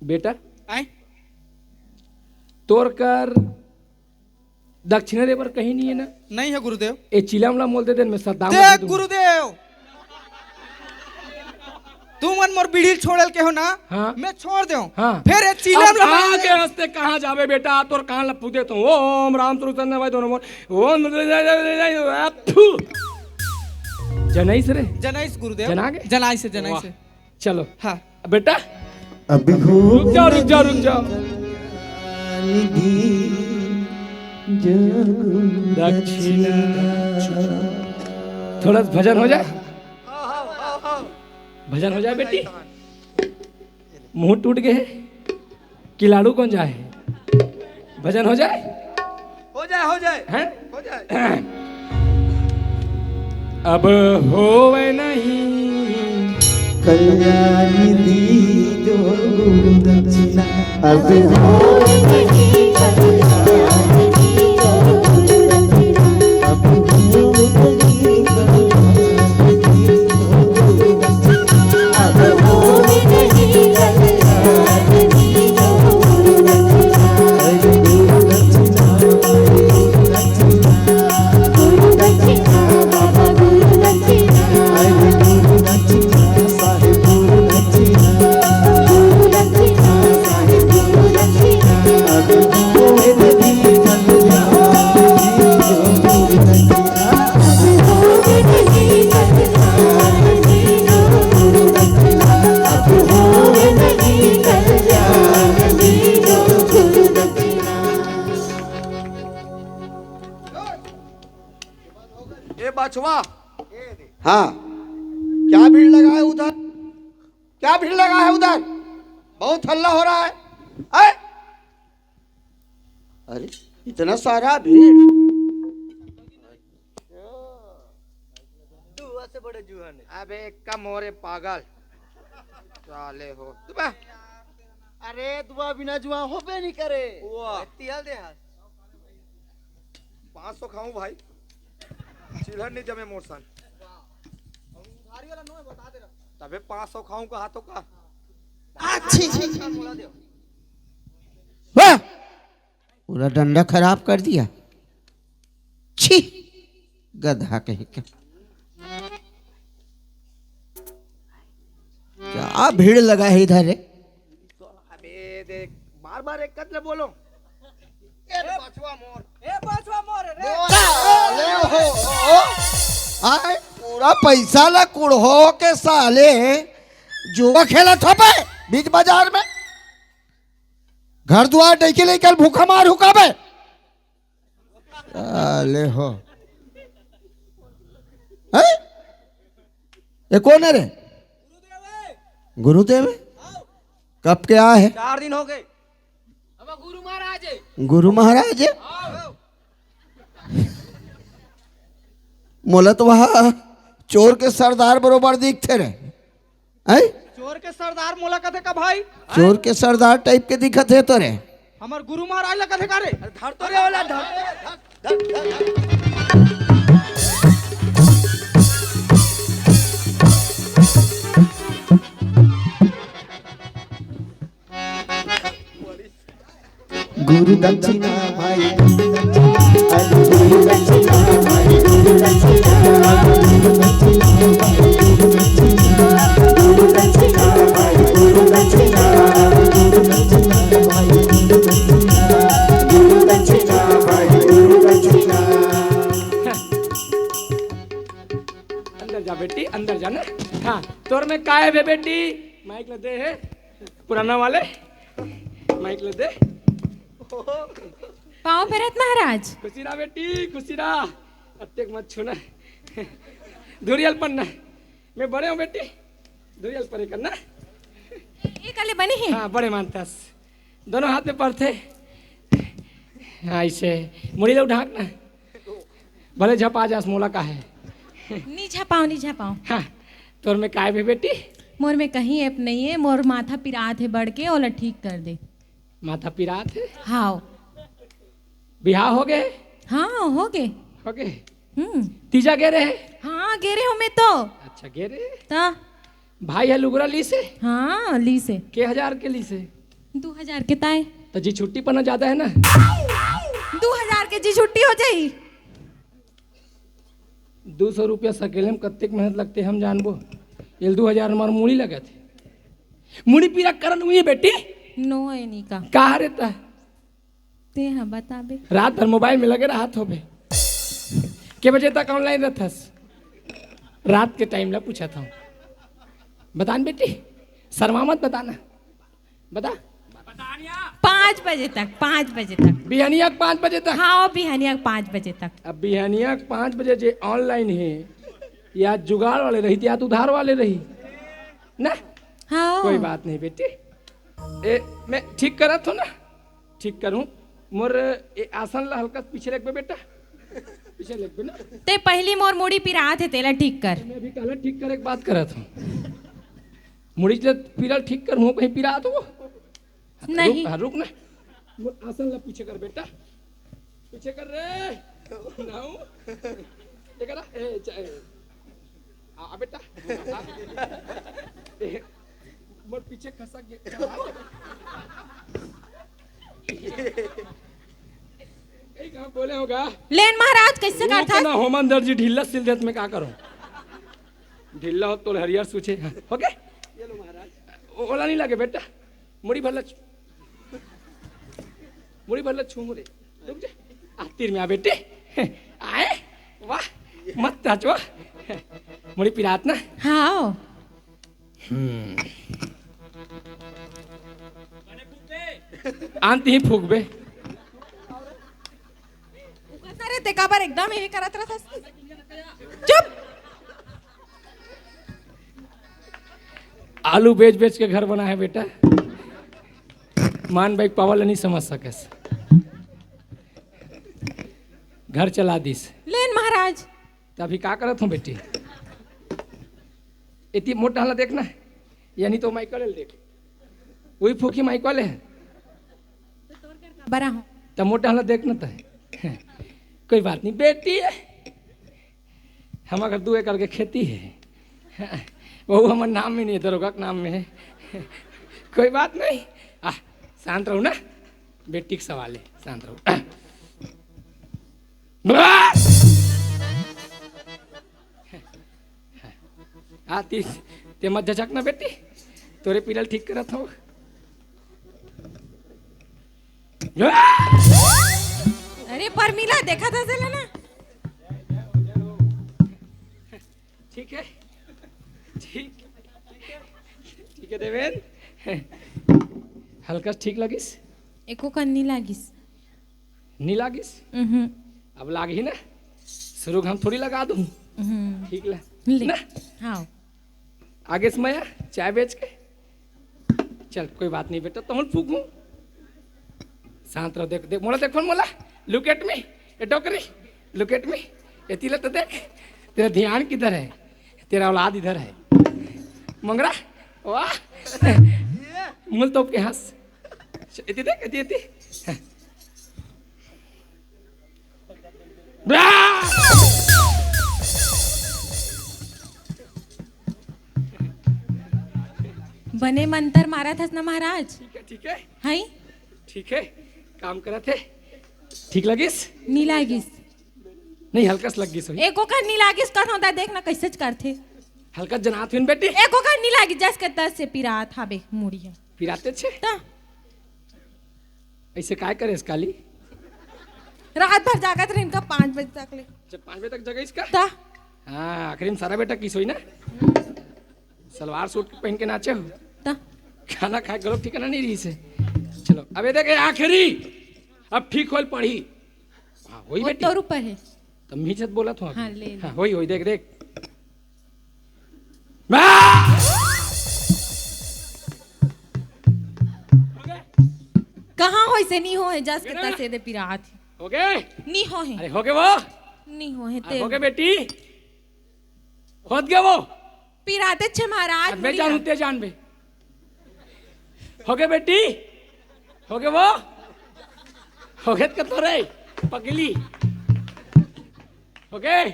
बेटा, आय? तोर कर दक्षिणा दे बर कहीं नहीं है ना? नहीं है गुरुदेव। ए चिलम ला मोल दे देन, मैं सद्दाम ला दे देख दूंगा। गुरुदेव, तुमन मोर बीड़ी छोड़े ल कहो ना, हाँ। मैं छोड़ देंव। हाँ। फेर ए चिलम अब ला मोल आगे दे। हंसते कहाँ जाबे बेटा, तोर कान ला फूदे तो ओम राम स्वरूप संत भाई दोनों मोर ओम थू। जनाइस रे? जनाइस गुरुदेव। जना गे? जनाइस हे, जनाइस हे। वाह। चलो। हाँ। बेटा। अभी हो रुक जाओ, रुक जाओ, रुक जाओ। निधि जग दक्षिणा। थोड़ा सा भजन हो जाए। भजन हो जाए बेटी। मुंह टूट गए। किलाड़ू कौन जाए? भजन हो जाए? हो जाए, हो जाए। हैं? हो जाए। अब होवे नहीं कल्याण दीजो गुरु दक्षिणा। अब होवे नहीं कल्याण दीजो गुरु दक्षिणा। अब होवे नहीं कल्याण दीजो गुरु दक्षिणा। ए बचवा। हाँ, क्या भीड़ लगा है उधर? क्या भीड़ लगा है उधर? बहुत हल्ला हो रहा है। हैं? अरे, इतना सारा भीड़। दुआ से बड़े जुआ नहीं। अबे कम हो रे पागल। साले हो। दुआ। अरे दुआ बिना जुआ होबे नहीं करे। वाह। तिहल दे हाथ। पाँच सौ खाऊं भाई। चिल्हर नहीं जमे मोर सन। उधारी वाला नोहे बता दे रहा। तबे पाँच सौ खाऊं कहा तो का? अच्छी। वाह! पूरा डंडा खराब कर दिया। छी, गधा कहीं का। क्या भीड़ लगा है इधर रे? अबे देख, बार बार एक कतले बोलो। ए बचवा मोर। ए बचवा मोर रे। साले हो। आए, पूरा पैसा ला कुड़हो के साले जुआ खेलत हबे बीच बाजार में। घर दुआर डइके लेके भूखा मार हुकाबे। साले हो। हैं? ये कौन है रे? गुरुदेव है? कब के आए है? चार दिन हो गए। अब गुरु महाराज है। गुरु महाराज है? हाँ। मोला तो वहाँ चोर के सरदार बरोबर दिखते रहे। हैं? चोर के सरदार मोला कथे का भाई? चोर के सरदार टाइप के दिखत हे तो रे। हमर गुरु महाराज ला कथे का रे? अरे धर तो रे ओला, धर, धर, धर, धर। गुरु दक्षिणा भाई, गुरु दक्षिणा भाई, गुरु दक्षिणा, गुरु दक्षिणा भाई, गुरु दक्षिणा, गुरु दक्षिणा भाई, गुरु दक्षिणा। हाँ, तोर में काय हे बेटी? माइक ल दे हे, पुराना वाले। माइक ल दे। पाँव परत महाराज। खुशी रहा बेटी, खुशी रहा। अतेक मत छूना। धुरियल पन्ना। मैं बड़े हूँ बेटी। धुरियल परे करना। ए, ए कले बने हे? हाँ, बड़े मानथस। दोनों हाथ में परथे। हाँ, अइसे। मुड़ी ल उठा ना। भले झपा जास, मोला का हे। नी झपाओ, नी झपाओ। हाँ, तोर में काय हे बेटी? मोर में कहीं एप नहीं हे, मोर माथा पिरात हे बढ़ के, ओला ठीक कर दे। माथा पिरात हे? हाँ। बिहाव हो गे? हाँ, हो गे। हो गे? हम्म। तीजा गे रहे? हाँ, गे रहे हूँ मैं तो। अच्छा, गे रहे? ता? भाई ह लुगरा लीस हे? हाँ, लीस हे। के हजार के लीस हे? दू हजार के ताय। त जी छुट्टी पना जादा हे ना? दू हजार के जी छुट्टी हो जाही। दू सौ रुपया सकेले में कतेक मेहनत लगथे, हम जानबो। एल दू हजार मार मुड़ी लगत हे। मुड़ी पीरा करन हुई बेटी? नो, ए नी का। का रे ता? ते ह बताबे। रात भर मोबाइल में लगे रहत होबे। के बजे तक ऑनलाइन रहथस? रात के टाइम ला पूछत हूँ। बता न बेटी, शर्मा मत, बता ना। बता। पाँच बजे तक, पाँच बजे तक। बिहनिया के पाँच बजे तक? हाँ, बिहनिया के पाँच बजे तक। अब बिहनिया के पाँच बजे जे ऑनलाइन हे, या जुगाड़ वाले रही, या तो उधार वाले रही ना। हाँ। कोई बात नहीं बेटी, ए, मैं ठीक करत हूँ ना, ठीक करूँ। मोर ए आसन ला हल्का पीछे रखबे बेटा, पीछे रखबे ना। ते पहली मोर मुड़ी पिरात हे, तेला ठीक कर। मैं भी कहला ठीक करे के बात करत हूँ। मुड़ी ला पीरा ठीक कर, हूँ कहीं पिरात हो? नहीं। रुक, हाँ, रुक ना। मोर आसन ला पीछे कर बेटा, पीछे कर रे। नाऊ। ये करा, ए, च-, ए। आ, आ बेटा। आ। ए, मोर पीछे खसक गे। ए, कहाँ बोले होगा? लेन महाराज, कैसे ओ, करथस? कना होमन दर्जी ढीला सिल देत, मैं का करूँ? ढीला हो तो हरियर सूचे। हाँ, हो गे? ये लो महाराज। ओ-, ओला नहीं लगे बेटा। मुड़ी भर ला छू-, मुड़ी भर ला छू रे। रुक जा। आ, तीर में आ बेटे। आए? वाह, मत नाचो। मुड़ी पिरात ना? हाँ। हम्म। आंत ही फूकबे। अरे, तेका बर एकदम ये करत रहत हस। चुप। आलू बेच बेच के घर बना है बेटा। मान बाई पावल नहीं समझ सकस। घर चला दिस। लेन महाराज। त अभी का करत हूँ बेटी? एती मोटा हला देख ना, यानी तो माइकल देख, वही फूकी माइकल है। बड़ा हूँ। त मोटा हला देख ना त। कोई बात नहीं बेटी है, हम अगर दू एकड़ के खेती है, वो हमर नाम में नहीं है, दरोगा के नाम में है। कोई बात नहीं, आ, शांत रहू ना, बेटी के सवाल है, शांत रहू। आ, ती, ते मत झचक ना बेटी, तोरे पीरल ठीक करत हूँ। अरे परमिला, देखा था से लेना। ठीक है, ठीक, ठीक है देवेन। हल्कस ठीक लगिस? एको कन नी लागिस। नी लागिस? उहुं। अब लागही ना, शुरू हम थोड़ी लगा दूँ। उहुं। ठीक ला। ले। ना? हाँ। आगे समय चाय बेच के। चल, कोई बात नहीं बेटा, तहूँ फूकूँ। शांत रहो, देख, देख, मोला देख, मोला। Look at me, ए डोकरी, look at me, एती ला तो देख, तेरा ध्यान किधर है? तेरा औलाद इधर है। मंगरा, वाह। मुल तो के हंस। एती देख, एती, एती। बने मंतर मारत हस ना महाराज। ठीक है, ठीक है। हाय। ठीक है, काम करत है। ठीक लगिस? नी लागिस। नहीं, हल्कस लग गिस होही। एको का नी लागिस कर होता, देख ना कैसे करथे। हल्कस जनात हुइन बेटी। एको का नी लागिस, जस के तस से पिरात हाबे मुड़ी है। पिराते छे? त ऐसे काय करे इस काली? रात भर जागत रहे इनका पाँच बजे तक ले। अच्छा, पाँच बजे तक जगह इसका? त हाँ, आखिरी में सारा बेटा किस होई ना? सलवार सूट पहन के नाचे हो? त? खाना खाए के लोग ठिकाना नहीं रही से। चलो, अब ये देख, ये आखिरी, अब ठीक होल पड़ी। हाँ, वही वो बेटी। तोर ऊपर है। तब मी जब बोला था। हाँ, ले ले। हाँ, वही, वही, देख, देख। आ! कहाँ होइसे? नी होए, जस के बेटा। तसे दे पिरात। हो गए? नी होए। अरे, हो गए वो? नी होए अरे, ते। हो गए बेटी? होत गए वो? पिराते छे महाराज, अब मैं मुड़िया। जानू, ते जान बे। हो गए बेटी? हो गए वो? हो गए तो रे, पगली। हो गए?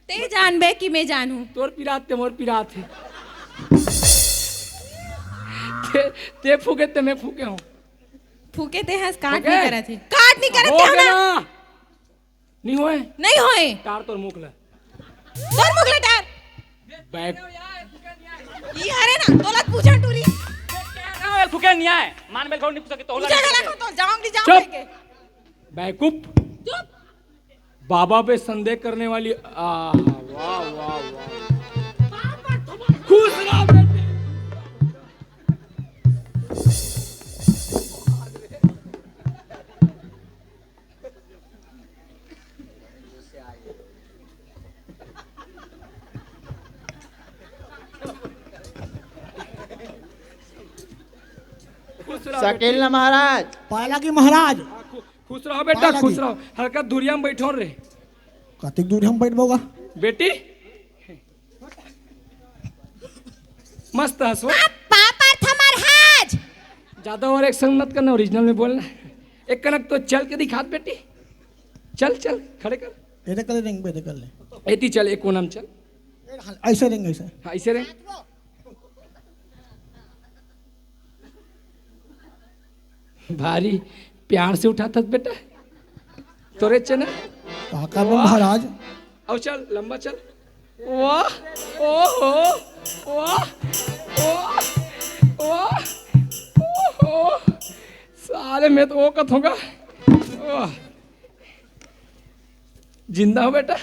ते जानबे कि मैं जानू? तोर पिरात ते मोर पिरात है। ते, ते फूके ते मैं फूके हूँ। फूके ते हंस, काट ओके। नहीं करत है। काट नहीं करत हो है गया ना? ना। नहीं होए? नहीं होए। टार तोर मुख ले। तोर मुख ले टार। बैक। ये हरे ना, तोला पूछा टूरी। फूके नहीं आए। मान में थोड़ी नहीं पूछा कि तोला पूछा नहीं गला पूछा। को तो जाऊंगी, जाऊंगी चुप। के। बैकूफ। चुप। बाबा पे संदेह करने वाली, आ, वाह, वाह, वाह। खुश रहो बेटे। खुश रहो बेटे। सकेल ना महाराज। पाला की महाराज। खुश रहो बेटा, पाला खुश की। रहो। हल्का दूरिया में बैठो रे। कतिक दूरिया में बैठबो गा? बेटी, मस्त हंसो। पाप, पाप अर्थ महाराज। ज्यादा ओवर एक्शन मत करना, ओरिजिनल में बोलना। एक कनक तो चल के दिखा बेटी। चल, चल, खड़े कर। एदे कर ले, रेंग पे एदे कर ले। एती चल, एक कोना में चल। ऐसे रेंग, ऐसे। हाँ, ऐसे रेंग। भारी प्यार से उठाथस बेटा, तोरे चना। का करबो वाह। महाराज? अब चल, लंबा चल। वाह, ओहो, वाह, वाह, वाह, ओहो। साले मैं तो वो कथूंगा। वाह। जिंदा हो बेटा?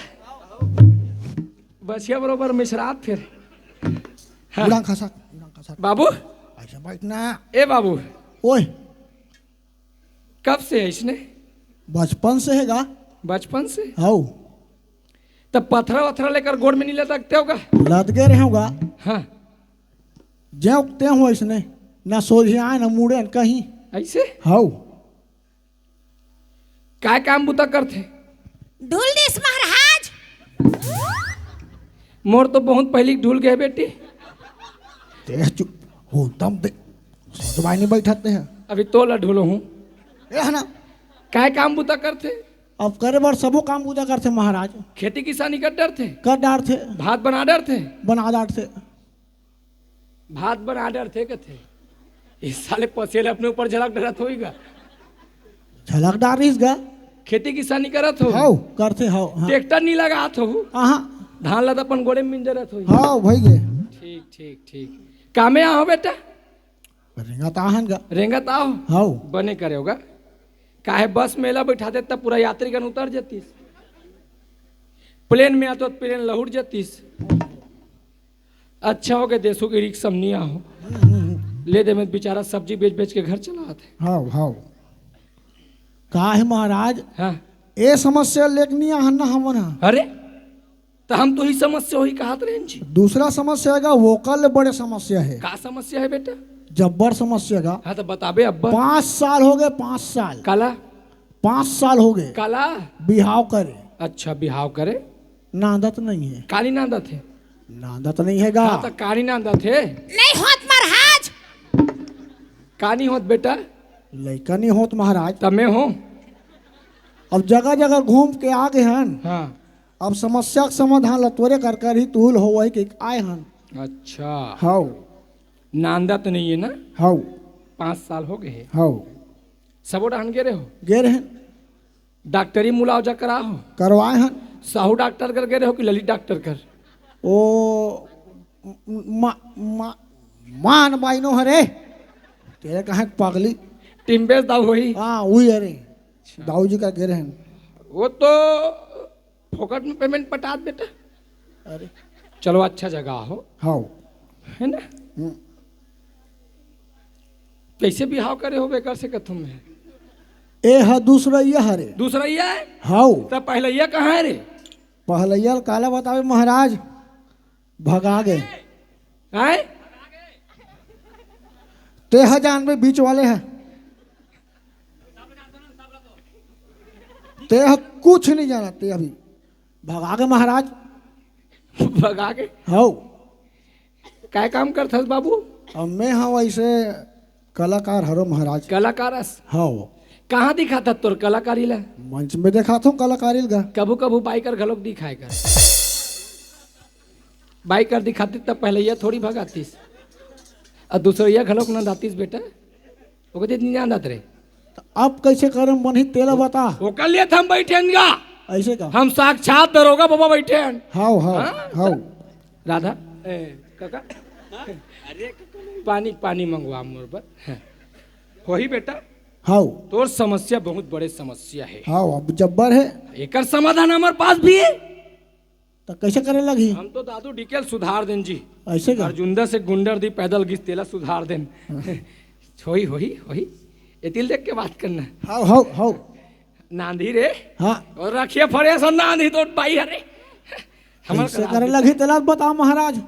बचिया बरोबर मिसरात फिर। हाँ। उड़ान खसा, उड़ान खसा। बाबू। ऐसे बैठना। ए बाबू। ओए। कब से है इसने? बचपन से है गा। बचपन से? हाउ। तब पथरा वथरा लेकर गोड़ में नहीं लटकते होगा? लद गए रहे होगा। हाँ। ज्यों ते हो इसने, ना सोझे आए, ना मुड़े, ना कहीं। ऐसे? हाउ। काय काम बुता करथे? ढुल दिस महाराज। मोर तो बहुत पहिली ढुल गए बेटी। ते चुप हो, तम दे। सोचवाई नहीं बैठते हैं। अभी तोला ढुलो हूँ। ए है ना? काय काम बुता करथे? अब करे बर सबो काम बुता करथे महाराज। खेती किसानी कर डरथे? कर डारथे। भात बना डरथे? बना डारथे। भात बना डरथे कथे। इस साले पसेल अपने ऊपर झलक डरत होई गा। झलक डारिस गा। खेती किसानी करत हो? हाउ, करथे हाउ, हाँ। ट्रैक्टर नहीं लगात हो? हाँ। धान ला त अपन गोड़े में मिंजरत होई। हाउ, भई गे। ठीक, ठीक, ठीक। कामे आहो बेटा? रेंगत आहन गा। रेंगत आहो? हाउ। बने करे होगा। काहे बस में एला बैठा देता, पूरा यात्रीगण उतर जतीस। प्लेन में आतो त प्लेन लहुट जतीस। अच्छा हो गया देशों के रिक्शा में नहीं आहो। ले दे, मैं बेचारा सब्जी बेच बेच के घर चलात है। How, how. का है महाराज? हाँ। ए समस्या लेके नहीं आहन ना हमन हा। अरे, तो हम तो ही समस्या होई कहत रहेन जी। दूसरा समस्या है गा, वो कल बड़े समस्या है। का समस्या है बेटा? जब्बर समस्या गा। हाँ, तो बताबे अब्बर। पाँच साल हो गए, पाँच साल। काला? पाँच साल हो गए। काला? बिहाव करे। अच्छा, बिहाव करे। नांदत नहीं है। कानी नांदत है? नांदत नहीं है गा। हाँ, तो कानी नांदत है? नहीं होत महाराज। कानी होत बेटा? लइका नहीं होत महाराज। तमे हो? अब जगह जगह घूम के आ गए हन। हाँ। अब समस्या के समाधान ल तोरे कर कर ही तूल हो वही के आए हन। अच्छा। हाउ। नांदत नहीं है ना? हाउ। पाँच साल हो गए हैं। हाउ। सबो डहन गे रहे हो? गे रहे। डॉक्टरी मुलावजा करा हो? करवाए हन। साहू डॉक्टर कर गे रहे हो कि ललित डॉक्टर कर? ओ, म-, मा-, मा-, मान बाइनो हरे। तेरे कहाँ पगली? टिम्बेस दाऊ होई? हाँ, वही हरे। अच्छा। दाऊ जी का गे रहे हन। वो तो फोकट में पेमेंट पटात बेटा। अरे। चलो, अच्छा जगह हो। हाउ। है ना? हम्म। कैसे बिहाव करे होबे कर सकत हूँ मैं? ए ह दूसरइया हरे। दूसरइया है? हाउ। त पहलइया कहाँ है रे? पहलइया ल काला बतावे महाराज, भगा गे। हैं? ते ह जानबे बीच वाले ह। ते ह कुछ नहीं जाना, ते अभी भगा गे महाराज। भगा गे? हाउ। काय काम करथस बाबू? अब मैं हाँ वैसे कलाकार हरो महाराज। कलाकार अस? हाउ। कहाँ दिखाथस तोर कलाकारी ला? मंच में दिखाथों कलाकारी ला। कभू कभू बाइकर घलोक दिखाए कर। बाइकर दिखातिस त पहलइया थोड़ी भगातिस, अउ दूसरइया घलोक नंदातिस बेटा। ओके दे नहीं जानत रे। त अब कैसे करम बनही तेला बता। ओकर लिए त हम बैठे हन गा। ऐसे का? हम साक्षात दरोगा बाबा बैठे हन। हाउ, हाउ, हाँ? हाउ। राधा, ए, काका, पानी, पानी मंगवा मोर बर। हाँ। होही बेटा? हाउ। तोर समस्या बहुत बड़े समस्या है। हाउ, अब जब्बर है। एकर समाधान हमर पास भी है। त कैसे करे लगही? हम तो दादू डीके ल सुधार देन जी। ऐसे का? अर्जुंदा से गुंडर दी पैदल गिस तेला सुधार देन। हाँ। होही, होही, होही। एतिल देख के बात करना। How, how, how. नांदी रे। हाँ। अउ रखिया फड़े सन नांदी तो बाई हरे। हमर कैसे करे लगही तेला बता महाराज।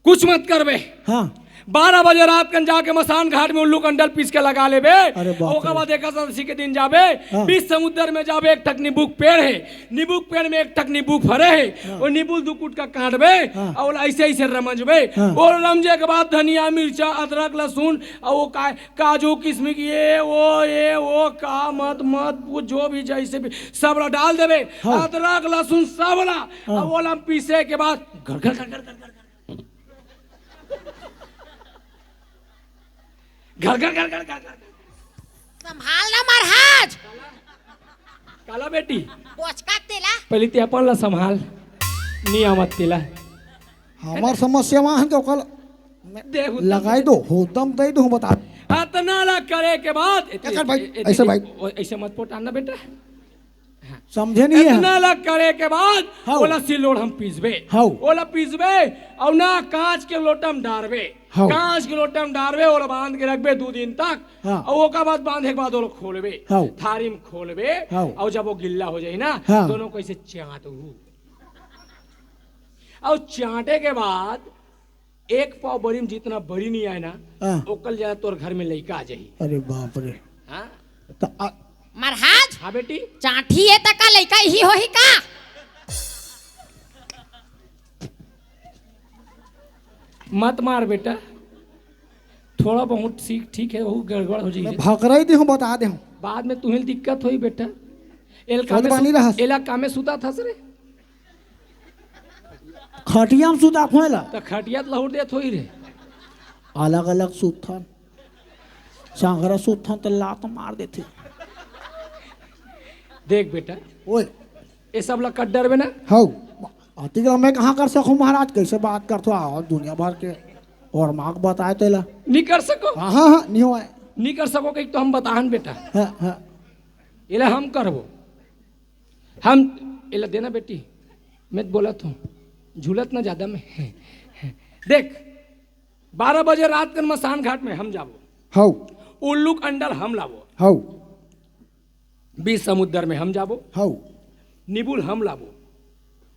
कुछ मत करबे। हाँ। बारह बजे रात कन जाके मसान घाट में उल्लू कंडल पीस के लगा लेबे। अरे बाप रे। ओकर बाद एकादशी के दिन जाबे, हाँ। बीच समुद्र में जाबे, एक ठक नींबू के पेड़ है, नींबू के पेड़ में एक ठक नींबू फरे है, हाँ। वो नींबू दू कुट का काटबे, हाँ। अउ ऐसे ऐसे रमजबे, हाँ। वो रमजे के बाद धनिया, मिर्चा, अदरक, लहसुन, अउ वो का-, काजू, किशमिश, ये वो, ये वो, का मत, मत, वो जो भी जैसे भी, सब ला डाल देबे, हाँ। अदरक, लहसुन, सब ला, हाँ। अउ वो ला पीसे के बाद घर घर घर घर घर घर घर घर घर घर घर घर। संभाल ना महाराज। काला बेटी, बोचका तेला। पहले ते अपन ला संभाल, नहीं आवत तेला। हमार समस्या वहाँ है तो कल देहू लगाई दो, होदम दे दो, बता। अतना ला करे के बाद, एकर भाई, ए-, ए-, ऐसे ए-, भाई। ओ, ऐसे मत पोटाना बेटा। समझे नहीं है? इतना ला करे के बाद हाँ। ओला सिल्लोड़ हम पीसबे। हाँ। ओला पीसबे अउ ना कांच के लोटा में डारबे। हाँ। कांच के लोटा में डारबे, ओला बांध के रखबे दू दिन तक। हाँ। अउ ओकर बाद बांधे के बाद ओला खोलबे। हाँ। थारी में खोलबे। हाँ। अउ जब वो गिल्ला हो जाही ना, हाँ। दोनों कैसे चांट हू। अउ चांटे के बाद एक पाव बरी में जितना बरी नहीं आए ना, हाँ। ओकर ज्यादा तोर घर में लइका आ जाही। अरे बाप रे। हाँ? त आ- महाराज, हाँ बेटी। चांटी है त का लइका ही होही का? मत मार बेटा, थोड़ा बहुत सीख, ठीक है, वो गड़बड़ हो जाही। मैं भकराई दे हूँ, बता दे हूँ। बाद में तुहिल दिक्कत होही बेटा। एला कामे बानी सु-, रहस। एला कामे सुताथस रे। खटिया में सुता खोएला। त खटिया त लहुर देत होही रे। अलग-अलग सुतथन। सांघरा सुतथन त लात मार देथे। देख बेटा। ओए। ए सब ला कट डरबे ना? हौ। अतिक ला मैं कहाँ कर सकूँ महाराज? कैसे बात करथो? आओ दुनिया भर के। अउ माँ के बताए तेला। नहीं कर सको? हाँ, हाँ, हाँ, नहीं होए। नहीं कर सको कही तो हम बताहन बेटा। हाँ, हाँ। एला हम करबो। हम एला देना बेटी, मैं बोलत हूँ, झूलत ना ज्यादा मैं। देख, बारह बजे रात कन मसान घाट में हम जाबो। हौ। उल्लू अंडल हम लाबो। हौ। बीच समुद्र में हम जाबो। हौ। निबुल हम लाबो।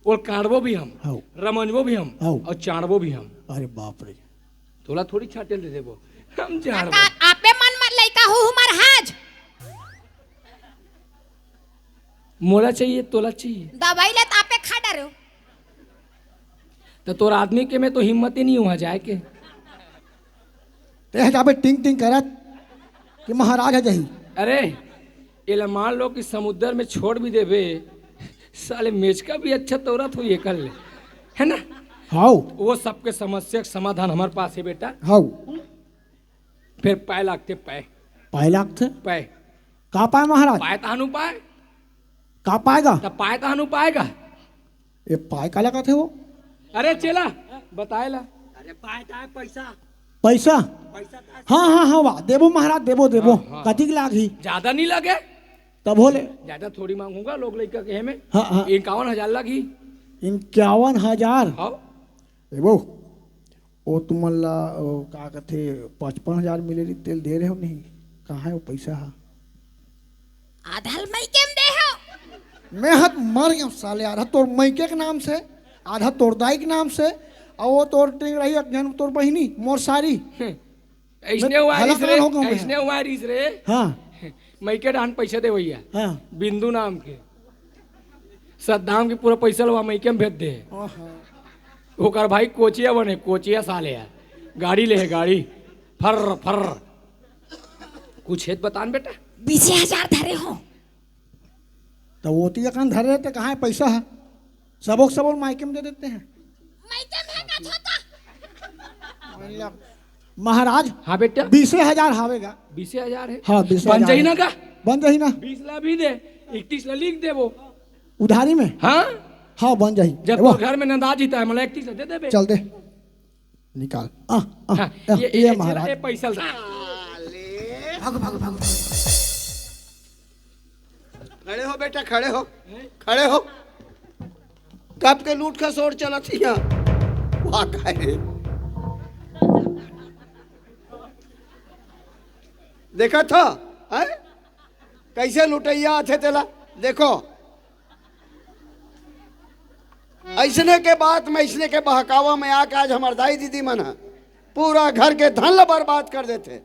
ओल काटबो भी हम। हौ। रमंजबो भी हम। हौ। अउ चाड़बो भी हम। अरे बाप रे। तोला थोड़ी छाटेल दे देबो, हम जान का आपे मन मत लइका हो हमार हाज। मोला चाहिए, तोला चाहिए। दवाई ले त आपे खा डरो। तो तोर आदमी के में तो हिम्मत ही नहीं हुआ जाए के। ते जाबे टिंग टिंग करत कि महाराज ह जाही। अरे, एला मान लो कि समुद्र में छोड़ भी देबे, साले मेचका भी अच्छा तौरत होई एकर ले, है ना? हाउ। वो सबके समस्या के समाधान हमारे पास है बेटा। हाउ। फिर पाए लागते पाए। पाए लागते? पाए। का पाए महाराज? पाए तहानु पाए। का पाएगा? तब पाए तहानु पाएगा। ये पाए काला कथे वो? अरे चेला, बताए ला। अरे पाए ताए पैसा। पैसा? पैसा ताए। हाँ, हाँ, हाँ, वाह, देबो महाराज, देबो, देबो। हाँ, हाँ। कतिक लागही? ज्यादा नहीं लगे। तब होले। ज्यादा थोड़ी मांगूंगा, लोग लइका कहे में। हाँ, हाँ। इक्यावन हजार लागही। इक्यावन हजार? हाँ। देबो। ओ तुमन ला, ओ, का कथे, पचपन हजार मिले रहिस, तेला दे रहे हो नहीं? कहाँ हे ओ पैसा हा? आधा ल मइके म दे हो। मैं हत मर गेंव साले, आधा तोर मइके के नाम से, आधा तोर दाई के नाम से, अउ ओ तोर टेंगरही एक झन तोर बहिनी, मोर सारी। हम्म। अइसने मैं हुआ हला रिस रे, कान हो गया मैं। अइसने हुआ रिस रे। हाँ। मइके डाहन पैसा दे भैया। हाँ। बिंदु नाम के। सद्दाम के पूरा पैसा लवा मइके म भेज दे। ओहो। ओकर भाई कोचिया बने, कोचिया साले हे। गाड़ी ले हे, गाड़ी। Farr, Farr. कुछ हे त बतान बेटा। बीसे हजार धरे हो। त ओती अकन धरे हे त कहाँ हे पैसा हे? सबो के सबो मायके म दे देते हैं। मायके म हे का छोटा? मतलब, महाराज, हाँ बेटा। बीसे हजार हावे गा। बीसे हजार हे? हाँ, बीसे हजार बन जाही हे। ना का? बन जाही ना। बीस ला भी दे, इकतीस ला लिख देबो। उधारी में? हाँ। हाँ, बन जाही। जब वो तोर घर में नंदा जी त हे, मतलब इकतीस ला दे देबे। चल दे। निकाल। आ, आ, हाँ, आ, ये, ये ये महाराज। ये पैसा ला। भागो, भागो, भागो। खड़े हो बेटा, खड़े हो, खड़े हो। कब के लूट खसोट चलत हे इहाँ? वाह, काहे? देखत हो, हैं? कइसे लुटइया आथे तेला? देखो, अइसने के बात में, अइसने के बहकावा में आके आज हमर दाई दीदी मन ह पूरा घर के धन ल बर्बाद कर देथे।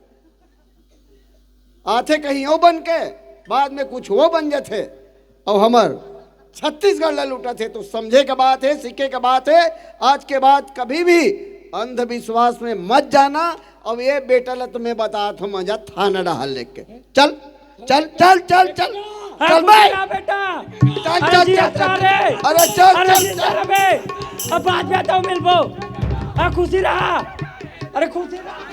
आथे कहीं ओ बन के, बाद में कुछ वो बन जाथे। अउ हमर छत्तीसगढ़ ला लूटत हे, तो समझे के बात हे, सीखे के बात हे। आज के बाद कभी भी अंधविश्वास में मत जाना। अब ये बेटा ला तो मैं बतात हूँ, मजा थाना डहार लेके। चल, चल, चल, चल, चल। हाँ, चल खुशी बे। रहा बेटा। चल, अरे चल, जिया चल, चल। रे। अरे चल, अरे चल, जिंदा चल। रह बे। अब बाद में तो मिलबो। हाँ, खुशी रहा। अरे खुशी रहा।